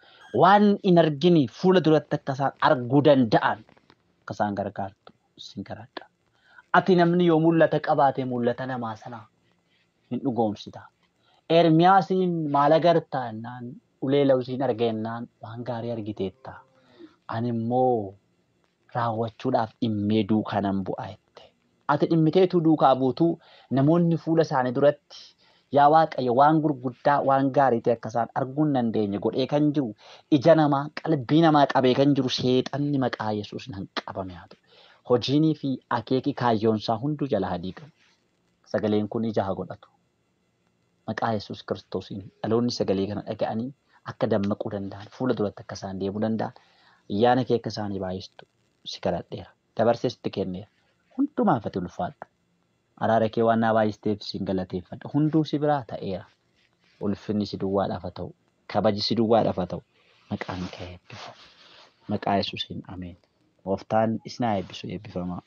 waan hin argine fuula duratti akka isaan arguu danda'an akka isaan gargaartu sin kadhadha. Ati namni yoo mul'ata qabaate mul'ata namaa sana hin dhugoomsita. Ermiyaasiin maal agartaa jennaan ulee lawusiin argennaan waan gaarii argiteetta. Ani immoo raawwachuudhaaf dhimmee duukaa nan bu'a jette. Ati dhimmiteetu duukaa buutuu namoonni fuula isaanii duratti yaa Waaqayyo waan gurguddaa waan gaarii ta'e akka isaan arguu hin dandeenye godhee kan jiru ija namaa qalbii namaa qabee kan jiru seexanni maqaa Yesuus nan qabame haa ta'u. Hojiinii fi akeeki kaayyoonsaa hunduu jala haa diigamu. Sagaleen kun ija haa godhatu. Maqaa Yesuus Kiristoosiin dhaloonni sagalee kana dhaga'anii akka dammaquu danda'an fuula duratti akka isaan deemuu danda'an ayyaana kee akka isaanii baay'istu si kadhadheera. Dabarsee sitti kenneera. Hundumaaf ati ulfaadhu. Araara kee waan naa baay'isteef siin galateeffadha. Hunduu si biraa ta'eera. Ulfinni si duwwaadhaaf haa ta'u. Kabaji si duwwaadhaaf haa ta'u. Maqaan kee eebbifamu. Maqaa Yesuusiin ameen. Gooftaan isin haa eebbisu eebbifamaa.